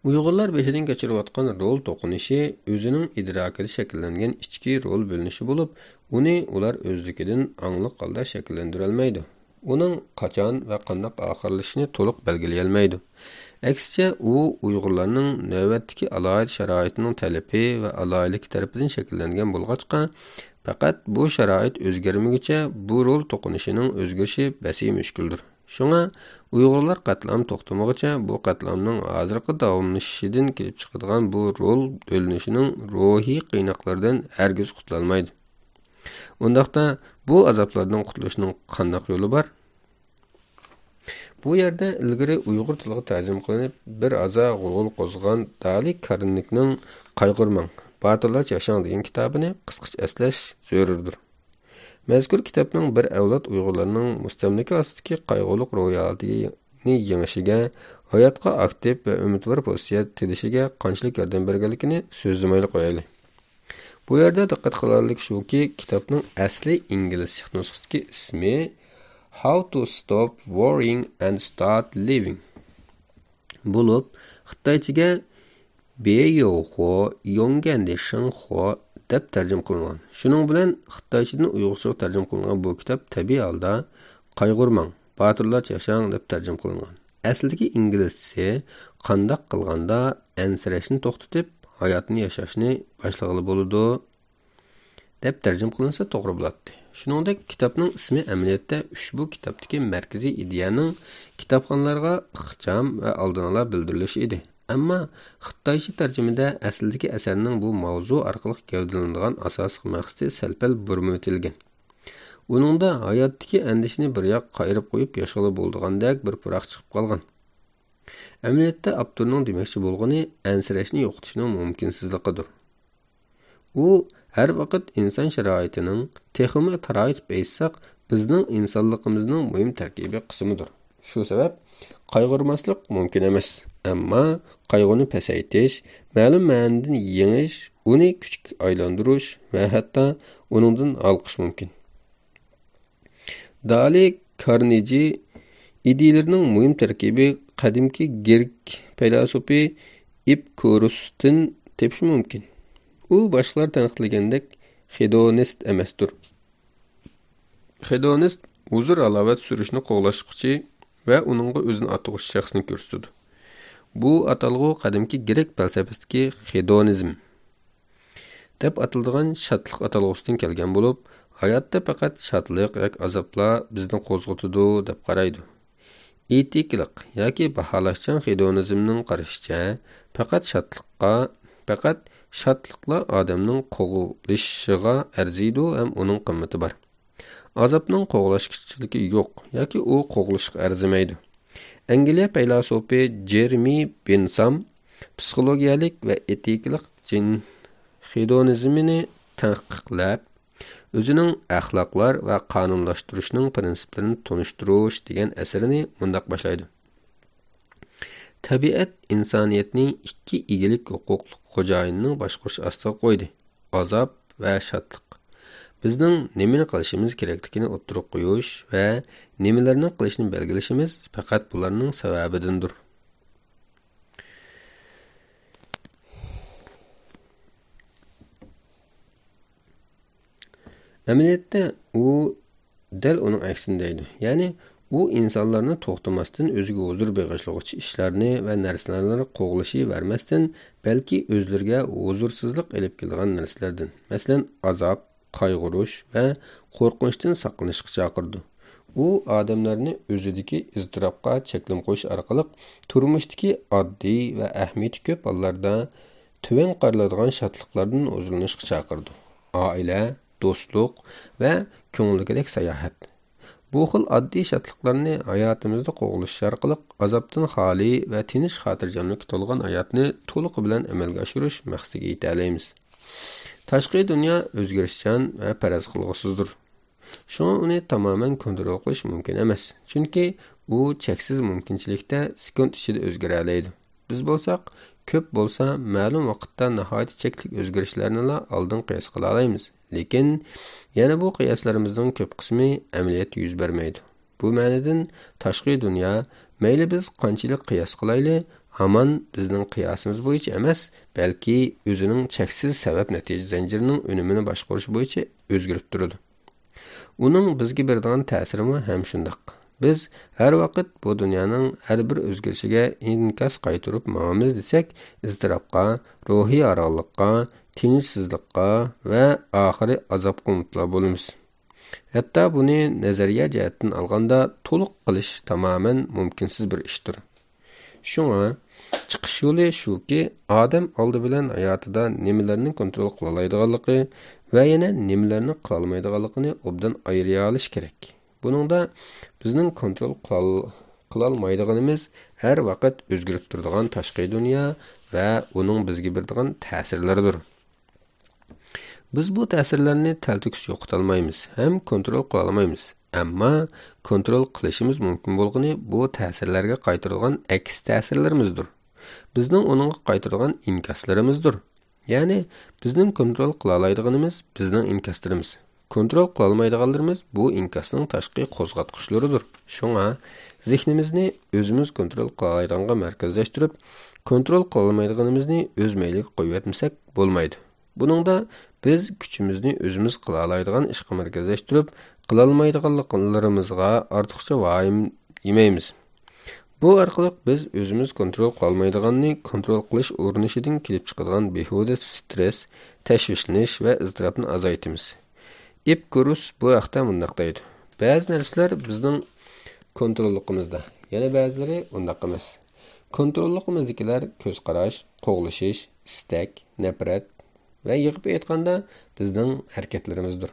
ئۇيغۇرلار بېشىدىن كەچۈرۈۋاتقان رول توقۇنۇشى ئۆزىنىڭ ئىدراكىدا شەكىللەنگەن ئىچكى رول بۆلۈنۈشى بولۇپ، ئۇنى ئۇلار ئۆزلۈكىدىن ئاڭلىق ھالدا شەكىللەندۈرەلمەيدۇ. ئۇنىڭ قاچان ۋە قانداق ئاخىرلىشىشىنى تولۇق بەلگىلىيەلمەيدۇ. ئەكسىچە، ئۇ ئۇيغۇرلارنىڭ نۆۋەتتىكى ئالاھىدە شارائىتىنىڭ تەلىپى ۋە ئالاھىدىلىكى تەرىپىدىن شەكىللەنگەن بولغاچقا، پەقەت بۇ شارائىت ئۆزگەرمىگۈچە بۇ رول توقۇنۇشىنىڭ ئۆزگىرىشى بەسى مۈشكۈلدۇر. شۇڭا ئۇيغۇرلار قەتلىئام توختىمىغۇچە بۇ قەتلىئامنىڭ ھازىرقى داۋاملىشىشىدىن كېلىپ چىقىدىغان بۇ رول بۆلۈنۈشىنىڭ روھىي قىيناقلىرىدىن ھەرگىز قۇتۇلالمايدۇ. ئۇنداقتا بۇ ئازابلاردىن قۇتۇلۇشنىڭ قانداق يولى بار؟ بۇ يەردە ئىلگىرى ئۇيغۇر تىلىغا تەرجىمە قىلىنىپ، بىر ھازا غۇلغۇلا قوزغىغان دالى كارنىكنىڭ قايغۇرماڭ، باتۇرلارچە ياشاڭ دېگەن كىتابىنى قىسقىچە ئەسلەش زۆرۈردۇر. مەزكۇر كىتابنىڭ بىر ئەۋلاد ئۇيغۇرلارنىڭ مۇستەملىكە ئاستىدىكى قايغۇلۇق روھىيىتىنى يېڭىشىگە، ھاياتقا ئاكتىپ ۋە ئۈمىدۋار پوزىتسىيە تىكلىشىگە قانچىلىك ياردەم بەرگەنلىكىنى سۆزلىمەيلا قويايلى. بۇ يەردە دىققەت قىلارلىق شۇكى، كىتابنىڭ ئەسلى ئىنگلىزچە نۇسخىسىدىكى ئىسمى How to Stop Worrying and Start Living بولۇپ، خىتايچىگە بېيوخۇ يوڭگەندې شېڭخۇ دەپ تەرجىمە قىلىنغان. شۇنىڭ بىلەن خىتايچىدىن ئۇيغۇرچىغا تەرجىمە قىلىنغان بۇ كىتاب تەبىئىي ھالدا قايغۇرماڭ، باتۇرلارچە ياشاڭ دەپ تەرجىمە قىلىنغان. ئەسلىدىكى ئىنگلىزچىسى قانداق قىلغاندا ئەنسىرەشنى توختىتىپ، ھاياتنى ياشاشنى باشلىغىلى بولىدۇ؟ دەپ تەرجىمە قىلىنسا توغرا بولاتتى. شۇنىڭدەك كىتابنىڭ ئىسمى ئەمەلىيەتتە ئۇشبۇ كىتابتىكى مەركىزىي ئىدىيەنىڭ كىتابخانلارغا ئىخچام ۋە ئالدىنئالا بىلدۈرۈلۈشى ئىدى. ئەمما خىتايچە تەرجىمىدە ئەسلىدىكى ئەسەرنىڭ بۇ ماۋزۇ ئارقىلىق گەۋدىلىنىدىغان ئاساسلىق مەقسىتى سەل-پەل بۇرمىۋېتىلگەن. ئۇنىڭدا ھاياتتىكى ئەندىشىنى بىر ياققا قايرىپ قويۇپ ياشىغىلى بولىدىغاندەك بىر پۇراق چىقىپ قالغان. ئەمەلىيەتتە ئاپتورنىڭ دېمەكچى بولغىنى ئەنسىرەشنى يوقىتىشنىڭ مۇمكىنسىزلىقىدۇر. ئۇ ھەر ۋاقىت ئىنسان شارائىتىنىڭ، تېخىمۇ تارايىتىپ ئېيتساق، بىزنىڭ ئىنسانلىقىمىزنىڭ مۇھىم تەركىبىي قىسمىدۇر. شۇ سەۋەب قايغۇرماسلىق مۇمكىن ئەمەس. ئەمما قايغۇنى پەسەيتىش، مەلۇم مەنىدىن يېڭىش، ئۇنى كۈچكە ئايلاندۇرۇش ۋە ھەتتا ئۇنىڭدىن ھالقىش مۇمكىن. دالى كارنېجى ئىدىيىلىرىنىڭ مۇھىم تەركىبى قەدىمكى گرېك پەيلاسوپى ئېپىكۇرۇستىن تېپىش مۇمكىن. ئۇ باشقىلار تەنقىدلىگەندەك خېدونىست ئەمەستۇر. خېدونىست ھۇزۇر-ھالاۋەت سۈرۈشنى قوغلاشقۇچى ۋە ئۇنىڭغا ئۆزىنى ئاتىغۇچى شەخسنى كۆرسىتىدۇ. بۇ ئاتالغۇ قەدىمكى گرېك پەلسەپىسىدىكى خېدونىزم دەپ ئاتىلىدىغان شادلىق ئاتالغۇسىدىن كەلگەن بولۇپ، ھاياتتا پەقەت شادلىق ياكى ئازابلار بىزنى قوزغىتىدۇ دەپ قارايدۇ. ئېتىكىلىق ياكى باھالاشچان خېدونىزمنىڭ قارىشىچە، پەقەت شادلىققا، پەقەت شادلىقلا ئادەمنىڭ قوغلىشىشىغا ئەرزىيدۇ ھەم ئۇنىڭ قىممىتى بار. ئازابنىڭ قوغلاشقۇچىلىكى يوق ياكى ئۇ قوغلىشىشقا ئەرزىمەيدۇ. ئەنگلىيە پەيلاسوپى جېرېمى بېنسام پسىخولوگىيەلىك ۋە ئېتىكىلىق جىن خېدونىزمىنى تەنقىدلەپ، ئۆزىنىڭ ئەخلاقلار ۋە قانۇنلاشتۇرۇشنىڭ پىرىنسىپلىرىنى تونۇشتۇرۇش دېگەن ئەسىرىنى مۇنداق باشلايدۇ. تەبىئەت ئىنسانىيەتنى ئىككى ئىگىلىك ھوقۇقلۇق خوجايىننىڭ باشقۇرۇشى ئاستىغا قويدى، ئازاب ۋە شادلىق. بىزنىڭ نېمىنى قىلىشىمىز كېرەكلىكىنى ئوتتۇرىغا قويۇش ۋە نېمىلەرنى قىلىشنى بەلگىلىشىمىز پەقەت بۇلارنىڭ سەۋەبىدىندۇر. ئەمەلىيەتتە ئۇ دەل ئۇنىڭ ئەكسىنى دەيدۇ. يەنى ئۇ ئىنسانلارنى توختىماستىن ئۆزىگە ھۇزۇر بېغىشلىغۇچى ئىشلارنى ۋە نەرسىلەرنى قوغلىشىۋەرمەستىن، بەلكى ئۆزلىرىگە ھۇزۇرسىزلىق ئېلىپ كېلىدىغان نەرسىلەردىن، مەسىلەن، ئازاب، قايغۇرۇش ۋە قورقۇنچتىن ساقلىنىشقا چاقىرىدۇ. ئۇ ئادەملەرنى ئۆزىدىكى ئىزتىراپقا چەكلىمە قويۇش ئارقىلىق تۇرمۇشتىكى ئاددىي ۋە ئەھمىيىتى كۆپ ھاللاردا تۆۋەن قارىلىدىغان شادلىقلاردىن ھۇزۇرلىنىشقا چاقىرىدۇ. ئائىلە، دوستلۇق ۋە كۆڭۈلدىكىدەك ساياھەت. بۇ خىل ئاددىي شادلىقلارنى ھاياتىمىزدا قوغلىشىش ئارقىلىق ئازابتىن خالىي ۋە تىنچ خاتىرجەملىككە تولغان ھاياتنى تولۇقى بىلەن ئەمەلگە ئاشۇرۇش مەقسىتىگە يېتەلەيمىز. تاشقى دۇنيا ئۆزگىرىشچان ۋە پەرەز قىلغۇسىزدۇر. شۇڭا ئۇنى تامامەن كونترول قىلىش مۇمكىن ئەمەس. چۈنكى ئۇ چەكسىز مۇمكىنچىلىكتە سېكۇنت ئىچىدە ئۆزگىرەلەيدۇ. بىز بولساق، كۆپ بولسا مەلۇم ۋاقىتتا ناھايىتى چەكلىك ئۆزگىرىشلەرنىلا ئالدىن قىياس قىلالايمىز. لېكىن يەنە بۇ قىياسلىرىمىزنىڭ كۆپ قىسمى ئەمەلىيەتتە يۈز بەرمەيدۇ. بۇ مەنىدىن تاشقى دۇنيا، مەيلى بىز قانچىلىك قىياس قىلايلى، ھامان بىزنىڭ قىياسىمىز بويىچە ئەمەس، بەلكى ئۆزىنىڭ چەكسىز سەۋەب-نەتىجە زەنجىرىنىڭ ئۈنۈمىنى باشقۇرۇش بويىچە ئۆزگىرىپ تۇرىدۇ. ئۇنىڭ بىزگە بېرىدىغان تەسىرىمۇ ھەم شۇنداق. بىز ھەر ۋاقىت بۇ دۇنيانىڭ ھەر بىر ئۆزگىرىشىگە ئىنكاس قايتۇرۇپ ماڭىمىز دېسەك، ئىزتىراپقا، روھىي ھارغىنلىققا، تىنچسىزلىققا ۋە ئاخىرى ئازابقا مۇپتىلا بولىمىز. ھەتتا بۇنى نەزەرىيە جەھەتتىن ئالغاندا تولۇق قىلىش تامامەن مۇمكىنسىز بىر ئىشتۇر. شۇڭا چىقىش يولى شۇكى، ئادەم ئالدى بىلەن ھاياتىدا نېمىلەرنى كونترول قىلالايدىغانلىقى ۋە يەنە نېمىلەرنى قىلالمايدىغانلىقىنى ئوبدان ئايرىيالىشى كېرەك. بۇنىڭدا بىزنىڭ كونترول قىلال-، قىلالمايدىغىنىمىز ھەر ۋاقىت ئۆزگىرىپ تۇرىدىغان تاشقى دۇنيا ۋە ئۇنىڭ بىزگە بېرىدىغان تەسىرلىرىدۇر. بىز بۇ تەسىرلەرنى تەلتۆكۈس يوقىتالمايمىز ھەم كونترول قىلالمايمىز. ئەمما كونترول قىلىشىمىز مۇمكىن بولغىنى بۇ تەسىرلەرگە قايتۇرىدىغان ئەكس تەسىرلىرىمىزدۇر. بىزنىڭ ئۇنىڭغا قايتۇرىدىغان ئىنكاسلىرىمىزدۇر. يەنى بىزنىڭ كونترول قىلالايدىغىنىمىز بىزنىڭ ئىنكاسلىرىمىز. كونترول قىلالمايدىغانلىرىمىز بۇ ئىنكاسنىڭ تاشقى قوزغاتقۇچلىرىدۇر. شۇڭا زېھنىمىزنى ئۆزىمىز كونترول قىلالايدىغانغا مەركەزلەشتۈرۈپ، كونترول قىلالمايدىغىنىمىزنى ئۆز مەيلىگە قويۇۋەتمىسەك بولمايدۇ. بۇنىڭدا بىز كۈچىمىزنى ئۆزىمىز قىلالايدىغان ئىشقا مەركەزلەشتۈرۈپ، قىلالمايدىغانلىقلىرىمىزغا ئارتۇقچە ۋايىم يېمەيمىز. بۇ ئارقىلىق بىز ئۆزىمىز كونترول قىلالمايدىغاننى كونترول قىلىش ئۇرۇنۇشىدىن كېلىپ چىقىدىغان بىھۇدە سترېس، تەشۋىشلىنىش ۋە ئىزتىراپنى ئازايتىمىز. ئېپىكۇرۇس بۇ ھەقتە مۇنداق دەيدۇ: بەزى نەرسىلەر بىزنىڭ كونتروللۇقىمىزدا، يەنە بەزىلىرى ئۇنداق ئەمەس. كونتروللۇقىمىزدىكىلەر كۆز قاراش، قوغلىشىش، ئىستەك، نەپرەت ۋە يىغىپ ئېيتقاندا بىزنىڭ ھەرىكەتلىرىمىزدۇر.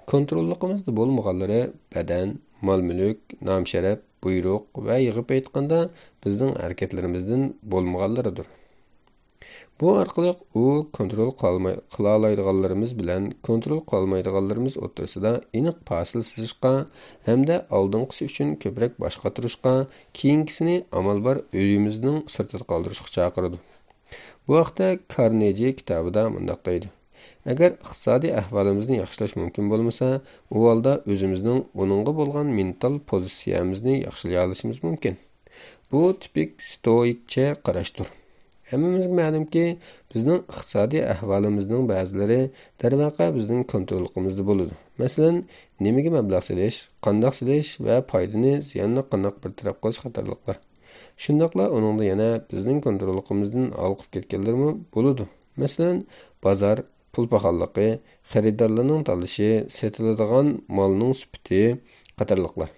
كونتروللۇقىمىزدا بولمىغانلىرى بەدەن، مال-مۈلۈك، نام-شەرەپ، بۇيرۇق ۋە يىغىپ ئېيتقاندا بىزنىڭ ھەرىكەتلىرىمىزدىن بولمىغانلىرىدۇر. بۇ ئارقىلىق ئۇ كونترول قىلالماي-، قىلالايدىغانلىرىمىز بىلەن كونترول قىلالمايدىغانلىرىمىز ئوتتۇرىسىدا ئېنىق پاسىل سىزىشقا ھەمدە ئالدىنقىسى ئۈچۈن كۆپرەك باش قاتۇرۇشقا، كېيىنكىسىنى ئامال بار ئۆيىمىزنىڭ سىرتىدا قالدۇرۇشقا چاقىرىدۇ. بۇ ھەقتە كارنېجى كىتابىدا مۇنداق دەيدۇ: ئەگەر ئىقتىسادىي ئەھۋالىمىزنى ياخشىلاش مۇمكىن بولمىسا، ئۇ ھالدا ئۆزىمىزنىڭ ئۇنىڭغا بولغان مېنتال پوزىتسىيەمىزنى ياخشىلىيالىشىمىز مۇمكىن. بۇ تىپىك ستوئىكچە قاراشتۇر. ھەممىمىزگە مەلۇمكى، بىزنىڭ ئىقتىسادىي ئەھۋالىمىزنىڭ بەزىلىرى دەرۋەقە بىزنىڭ كونتروللۇقىمىزدا بولىدۇ. مەسىلەن، نېمىگە مەبلەغ سېلىش، قانداق سېلىش ۋە پايدىنى، زىياننى قانداق بىر تەرەپ قىلىش قاتارلىقلار. شۇنداقلا ئۇنىڭدا يەنە بىزنىڭ كونتروللۇقىمىزدىن ھالقىپ كەتكەنلىرىمۇ بولىدۇ. مەسىلەن، بازار، پۇل پاخاللىقى، خېرىدارلارنىڭ تاللىشى، سېتىلىدىغان مالنىڭ سۈپىتى قاتارلىقلار.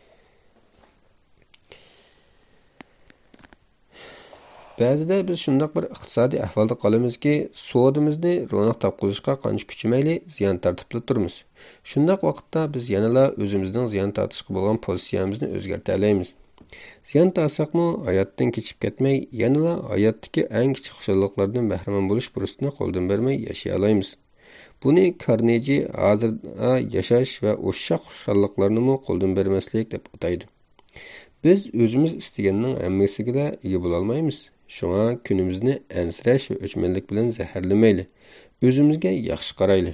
بەزىدە بىز شۇنداق بىر ئىقتىسادىي ئەھۋالدا قالىمىزكى، سودىمىزنى روناق تاپقۇزۇشقا قانچە كۈچىمەيلى، زىيان تارتىپلا تۇرىمىز. شۇنداق ۋاقىتتا بىز يەنىلا ئۆزىمىزنىڭ زىيان تارتىشقا بولغان پوزىتسىيەمىزنى ئۆزگەرتەلەيمىز. زىيان تارتساقمۇ، ھاياتتىن كېچىپ كەتمەي، يەنىلا ھاياتتىكى ئەڭ كىچىك خۇشاللىقلاردىن بەھرىمەن بولۇش پۇرسىتىنى قولدىن بەرمەي ياشىيالايمىز. بۇنى كارنېجى ھازىردا ياشاش ۋە ئۇششاق خۇشاللىقلارنىمۇ قولدىن بەرمەسلىك دەپ ئاتايدۇ. بىز ئۆزىمىز ئىستىگەننىڭ ھەممىسىگىلا ئىگە بولالمايمىز. شۇڭا كۈنىمىزنى ئەنسىرەش ۋە ئۆچمەنلىك بىلەن زەھەرلىمەيلى. ئۆزىمىزگە ياخشى قارايلى.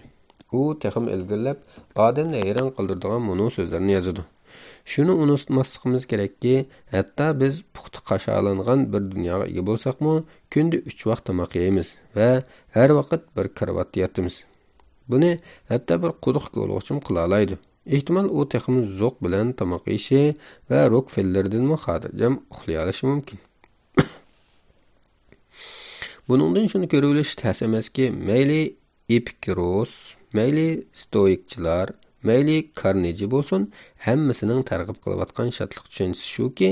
ئۇ تېخىمۇ ئىلگىرىلەپ، ئادەمنى ھەيران قالدۇرىدىغان مۇنۇ سۆزلەرنى يازىدۇ. شۇنى ئۇنتۇماسلىقىمىز كېرەككى، ھەتتا بىز پۇختا قاشالانغان بىر دۇنياغا ئىگە بولساقمۇ، كۈندە ئۈچ ۋاق تاماق يەيمىز ۋە ھەر ۋاقىت بىر كارىۋاتتا ياتىمىز. بۇنى ھەتتا بىر قۇدۇق كولىغۇچىمۇ قىلالايدۇ. ئېھتىمال، ئۇ تېخىمۇ زوق بىلەن تاماق يېيىشى ۋە روكفېللېردىنمۇ خاتىرجەم ئۇخلىيالىشى مۇمكىن. بۇنىڭدىن شۇنى كۆرۈۋېلىش تەس ئەمەسكى، مەيلى ئېپىكۇروس، مەيلى ستوئىكچىلار، مەيلى كارنېجى بولسۇن، ھەممىسىنىڭ تەرغىب قىلىۋاتقان شادلىق چۈشەنچىسى شۇكى،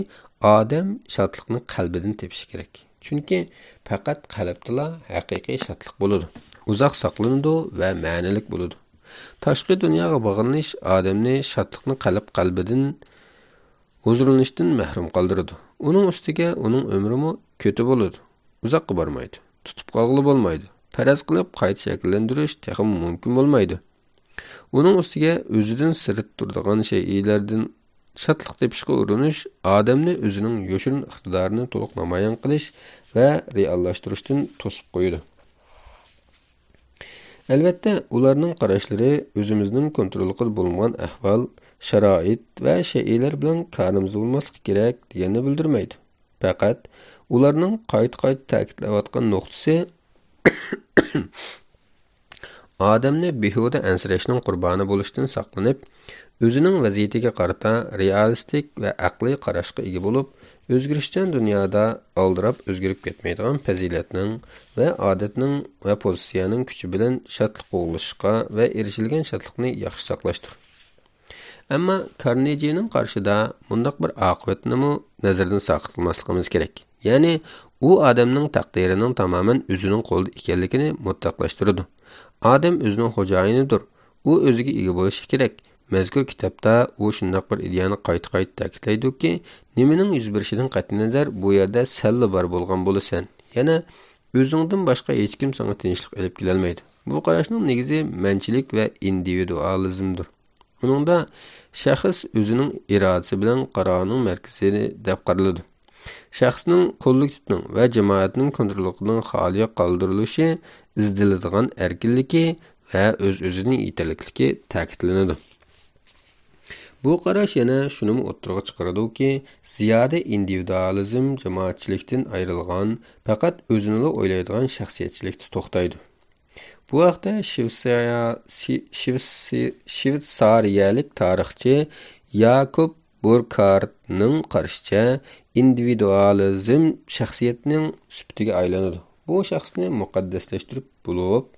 ئادەم شادلىقنى قەلبىدىن تېپىشى كېرەك. چۈنكى پەقەت قەلبتىلا ھەقىقىي شادلىق بولىدۇ. ئۇزاق ساقلىنىدۇ ۋە مەنىلىك بولىدۇ. تاشقى دۇنياغا باغلىنىش ئادەمنى شادلىقنى قەلب قەلبىدىن ھۇزۇرلىنىشتىن مەھرۇم قالدۇرىدۇ. ئۇنىڭ ئۈستىگە ئۇنىڭ ئۆمرىمۇ كۆتى بولىدۇ. ئۇزاققا بارمايدۇ. تۇتۇپ قالغىلى بولمايدۇ. پەرەز قىلىپ قايتا شەكىللەندۈرۈش تېخىمۇ مۇمكىن بولمايدۇ. ئۇنىڭ ئۈستىگە ئۆزىدىن سىرت تۇرىدىغان شەيئىلەردىن شادلىق تېپىشقا ئۇرۇنۇش ئادەمنى ئۆزىنىڭ يوشۇرۇن ئىقتىدارىنى تولۇق نامايان قىلىش ۋە رېئاللاشتۇرۇشتىن توسۇپ قويىدۇ. ئەلۋەتتە، ئۇلارنىڭ قاراشلىرى ئۆزىمىزنىڭ كونتروللۇقىدا بولمىغان ئەھۋال، شارائىت ۋە شەيئىلەر بىلەن كارىمىزدا بولماسلىقى كېرەك دېگەننى بىلدۈرمەيدۇ. پەقەت ئۇلارنىڭ قايتا-قايتا تەكىتلەۋاتقان نۇقتىسى ئادەمنى بىھۇدە ئەنسىرەشنىڭ قۇربانى بولۇشتىن ساقلىنىپ، ئۆزىنىڭ ۋەزىيىتىگە قارىتا رېئالىستىك ۋە ئەقلىي قاراشقا ئىگە بولۇپ، ئۆزگىرىشچان دۇنيادا ئالدىراپ ئۆزگىرىپ كەتمەيدىغان پەزىلەتنىڭ ۋە ئادەتنىڭ ۋە پوزىتسىيەنىڭ كۈچى بىلەن شادلىق قوغلىشىشقا ۋە ئېرىشىلگەن شادلىقنى ياخشى ساقلاشتۇر. ئەمما كارنېجىنىڭ قارىشىدا مۇنداق بىر ئاقىۋەتنىمۇ نەزەردىن ساقىت قىلماسلىقىمىز كېرەك. يەنى ئۇ ئادەمنىڭ تەقدىرىنىڭ تامامەن ئۆزىنىڭ قولىدا ئىكەنلىكىنى مۇتلەقلاشتۇرىدۇ. ئادەم ئۆزىنىڭ خوجايىنىدۇر. ئۇ ئۆزىگە ئىگە بولۇشى كېرەك. مەزكۇر كىتابتا ئۇ شۇنداق بىر ئىدىيەنى قايتا-قايتا تەكىتلەيدۇكى، نېمىنىڭ يۈز بېرىشىدىن قەتئىينەزەر، بۇ يەردە سەنلا بار بولغان بولىسەن. يەنە ئۆزۈڭدىن باشقا ھېچكىم ساڭا تىنچلىق ئېلىپ كېلەلمەيدۇ. بۇ قاراشنىڭ نېگىزى مەنچىلىك ۋە ئىندىۋىدۇئالىزمدۇر. ئۇنىڭدا شەخس ئۆزىنىڭ ئىرادىسى بىلەن قارارنىڭ مەركىزى دەپ قارىلىدۇ. شەخسنىڭ كوللېكتىپنىڭ ۋە جامائەتنىڭ كونتروللۇقىدىن خالىيا قالدۇرۇلۇشى، ئىزدىلىدىغان ئەركىنلىكى ۋە ئۆز-ئۆزىدىن يېتەرلىكلىكى تەكىتلىنىدۇ. بۇ قاراش يەنە شۇنىمۇ ئوتتۇرىغا چىقىرىدۇكى، زىيادە ئىندىۋىدۇئالىزم جامائەتچىلىكتىن ئايرىلغان، پەقەت ئۆزىنىلا ئويلايدىغان شەخسىيەتچىلىكتە توختايدۇ. بۇ ھەقتە شىۋېتسىيە-، شى-، شىۋېتسى-، شىۋېتسارىيەلىك تارىخچى ياكوب بۇركارتنىڭ قارىشىچە، ئىندىۋىدۇئالىزم شەخسىيەتنىڭ سۈپىتىگە ئايلىنىدۇ. بۇ شەخسنى مۇقەددەسلەشتۈرۈپ بولۇپ،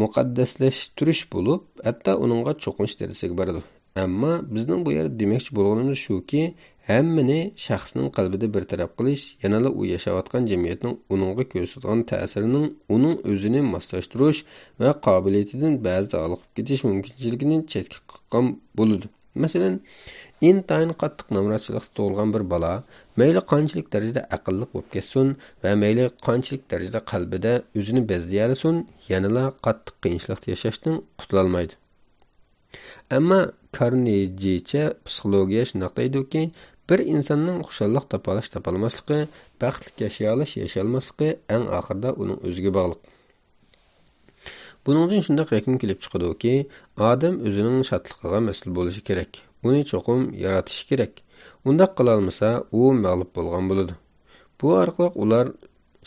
مۇقەددەسلەشتۈرۈش بولۇپ، ھەتتا ئۇنىڭغا چوقۇنۇش دەرىجىسىگە بارىدۇ. ئەمما بىزنىڭ بۇ يەردە دېمەكچى بولغىنىمىز شۇكى، ھەممىنى شەخسنىڭ قەلبىدە بىر تەرەپ قىلىش، يەنىلا ئۇ ياشاۋاتقان جەمئىيەتنىڭ ئۇنىڭغا كۆرسىتىدىغان تەسىرىنىڭ ئۇنىڭ ئۆزىنى ماسلاشتۇرۇش ۋە قابىلىيىتىدىن بەزىدە ھالقىپ كېتىش مۇمكىنچىلىكىنى چەتكە قاققان بولىدۇ. مەسىلەن، ئىنتايىن قاتتىق نامراتچىلىقتا تۇغۇلغان بىر بالا مەيلى قانچىلىك دەرىجىدە ئەقىللىق بولۇپ كەتسۇن ۋە مەيلى قانچىلىك دەرىجىدە قەلبىدە ئۆزىنى بەزلىيەلىسۇن، يەنىلا قاتتىق قىيىنچىلىقتا ياشاشتىن قۇتۇلالمايدۇ. ئەمما كارنېگىچە پسىخولوگىيە شۇنداق دەيدۇكى، بىر ئىنساننىڭ خۇشاللىق تاپالاش تاپالماسلىقى، بەختلىك ياشىيالاش ياشىيالماسلىقى ئەڭ ئاخىرىدا ئۇنىڭ ئۆزىگە باغلىق. بۇنىڭدىن شۇنداق يەكۈن كېلىپ چىقىدۇكى، ئادەم ئۆزىنىڭ شادلىقىغا مەسئۇل بولۇشى كېرەك. ئۇنى چوقۇم يارىتىشى كېرەك. ئۇنداق قىلالمىسا، ئۇ مەغلۇپ بولغان بولىدۇ. بۇ ئارقىلىق ئۇلار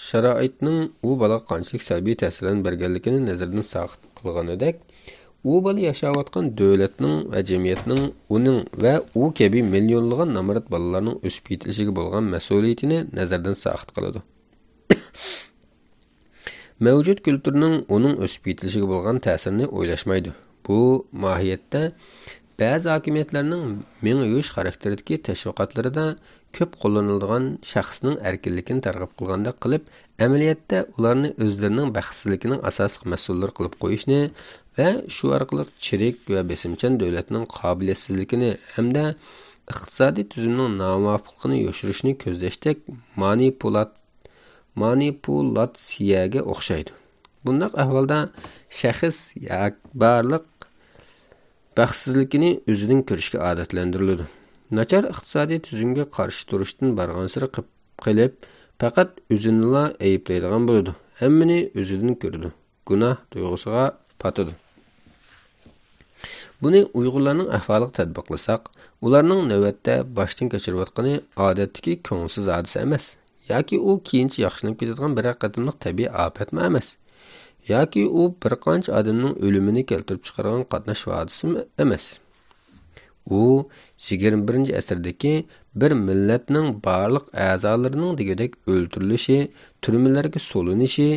شارائىتنىڭ ئۇ بالىغا قانچىلىك سەلبىي تەسىرلەرنى بەرگەنلىكىنى نەزەردىن ساقىت قىلغىنىدەك، ئۇ بالا ياشاۋاتقان دۆلەتنىڭ ۋە جەمئىيەتنىڭ ئۇنىڭ ۋە ئۇ كەبى مىليونلىغان نامرات بالىلارنىڭ ئۆسۈپ يېتىلىشىگە بولغان مەسئۇلىيىتىنى نەزەردىن ساقىت قىلىدۇ. مەۋجۇت كۈلتۈرنىڭ ئۇنىڭ ئۆسۈپ يېتىلىشىگە بولغان تەسىرىنى ئويلاشمايدۇ. بۇ ماھىيەتتە بەزى ھاكىمىيەتلەرنىڭ مېڭە يۇيۇش خاراكتېرىدىكى تەشۋىقاتلىرىدا كۆپ قوللىنىلىدىغان شەخسنىڭ ئەركىنلىكىنى تەرغىب قىلغاندەك قىلىپ، ئەمەلىيەتتە ئۇلارنى ئۆزلىرىنىڭ بەختسىزلىكىنىڭ ئاساسلىق مەسئۇللىرى قىلىپ قويۇشنى ۋە شۇ ئارقىلىق چىرىك ۋە بېسىمچان دۆلەتنىڭ قابىلىيەتسىزلىكىنى ھەمدە ئىقتىسادىي تۈزۈمنىڭ نامۇۋاپىقلىقىنى يوشۇرۇشنى كۆزلەشتەك مانىپۇلات-، مانىپۇلاتسىيەگە ئوخشايدۇ. بۇنداق ئەھۋالدا شەخس ياكى بارلىق بەختسىزلىكىنى ئۆزىدىن كۆرۈشكە ئادەتلەندۈرۈلىدۇ. ناچار ئىقتىسادىي تۈزۈمگە قارشى تۇرۇشتىن بارغانسېرى قىپ-، قېلىپ، پەقەت ئۆزىنىلا ئەيىبلەيدىغان بولىدۇ. ھەممىنى ئۆزىدىن كۆرىدۇ. گۇناھ تۇيغۇسىغا پاتىدۇ. بۇنى ئۇيغۇرلارنىڭ ئەھۋالىغا تەتبىقلىساق، ئۇلارنىڭ نۆۋەتتە باشتىن كەچۈرۈۋاتقىنى ئادەتتىكى كۆڭۈلسىز ھادىسە ئەمەس. ياكى ئۇ كېيىنچە ياخشىلىنىپ كېتىدىغان بىرەر قېتىملىق تەبىئىي ئاپەتمۇ ئەمەس. ياكى ئۇ بىر قانچە ئادەمنىڭ ئۆلۈمىنى كەلتۈرۈپ چىقارغان قاتناش ھادىسىمۇ ئەمەس. ئۇ يىگىرمە بىرىنچى ئەسىردىكى بىر مىللەتنىڭ بارلىق ئەزالىرىنىڭ دېگۈدەك ئۆلتۈرۈلۈشى، تۈرمىلەرگە سولىنىشى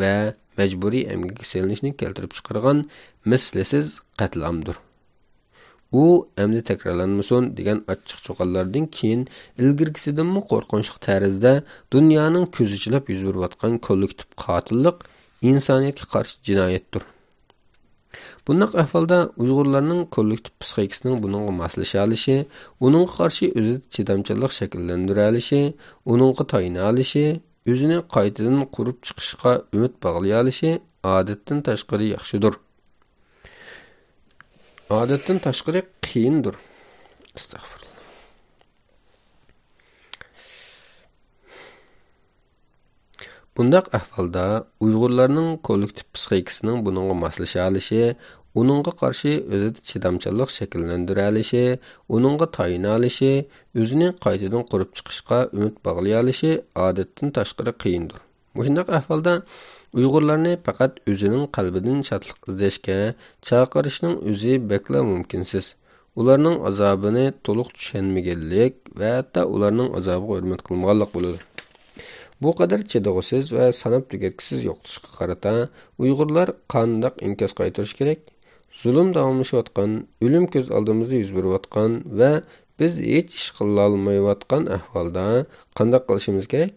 ۋە مەجبۇرىي ئەمگەككە سېلىنىشنى كەلتۈرۈپ چىقارغان مىسلىسىز قەتلىئامدۇر. ئۇ ئەمدى تەكرارلانمىسۇن دېگەن ئاچچىق چۇقانلاردىن كېيىن، ئىلگىرىكىسىدىنمۇ قورقۇنچلۇق تەرزدە دۇنيانىڭ كۆزى چىلاپ يۈز بېرىۋاتقان كوللېكتىپ قاتىللىق ئىنسانىيەتكە قارشى جىنايەتتۇر. بۇنداق ئەھۋالدا ئۇيغۇرلارنىڭ كوللېكتىپ پىسخىكىسىنىڭ بۇنىڭغا ماسلىشالىشى، ئۇنىڭغا قارشى ئۆزىدە چىدامچانلىق شەكىللەندۈرەلىشى، ئۇنىڭغا تايىنالىشى، ئۆزىنى قايتىدىن قۇرۇپ چىقىشقا ئۈمىد باغلىيالىشى ئادەتتىن تاشقىرى ياخشىدۇر. ئادەتتىن تاشقىرى قىيىندۇر. ئەستەغپۇرۇللا. بۇنداق ئەھۋالدا ئۇيغۇرلارنىڭ كوللېكتىپ پىسخىكىسىنىڭ بۇنىڭغا ماسلىشالىشى، ئۇنىڭغا قارشى ئۆزىدە چىدامچانلىق شەكىللەندۈرەلىشى، ئۇنىڭغا تايىنالىشى، ئۆزىنى قايتىدىن قۇرۇپ چىقىشقا ئۈمىد باغلىيالىشى ئادەتتىن تاشقىرى قىيىندۇر. مۇشۇنداق ئەھۋالدا ئۇيغۇرلارنى پەقەت ئۆزىنىڭ قەلبىدىن شادلىق ئىزدەشكە چاقىرىشنىڭ ئۆزى بەكلا مۇمكىنسىز. ئۇلارنىڭ ئازابىنى تولۇق چۈشەنمىگەنلىك ۋە ھەتتا ئۇلارنىڭ ئازابىغا ھۆرمەت قىلمىغانلىق بولىدۇ. بۇ قەدەر چىدىغۇسىز ۋە ساناپ تۈگەتكۈسىز يوقىتىشقا قارىتا، ئۇيغۇرلار قانداق ئىنكاس قايتۇرۇشى كېرەك؟ زۇلۇم داۋاملىشىۋاتقان، ئۆلۈم كۆز ئالدىمىزدا يۈز بېرىۋاتقان ۋە بىز ھېچ ئىش قىلالمايۋاتقان ئەھۋالدا قانداق قىلىشىمىز كېرەك؟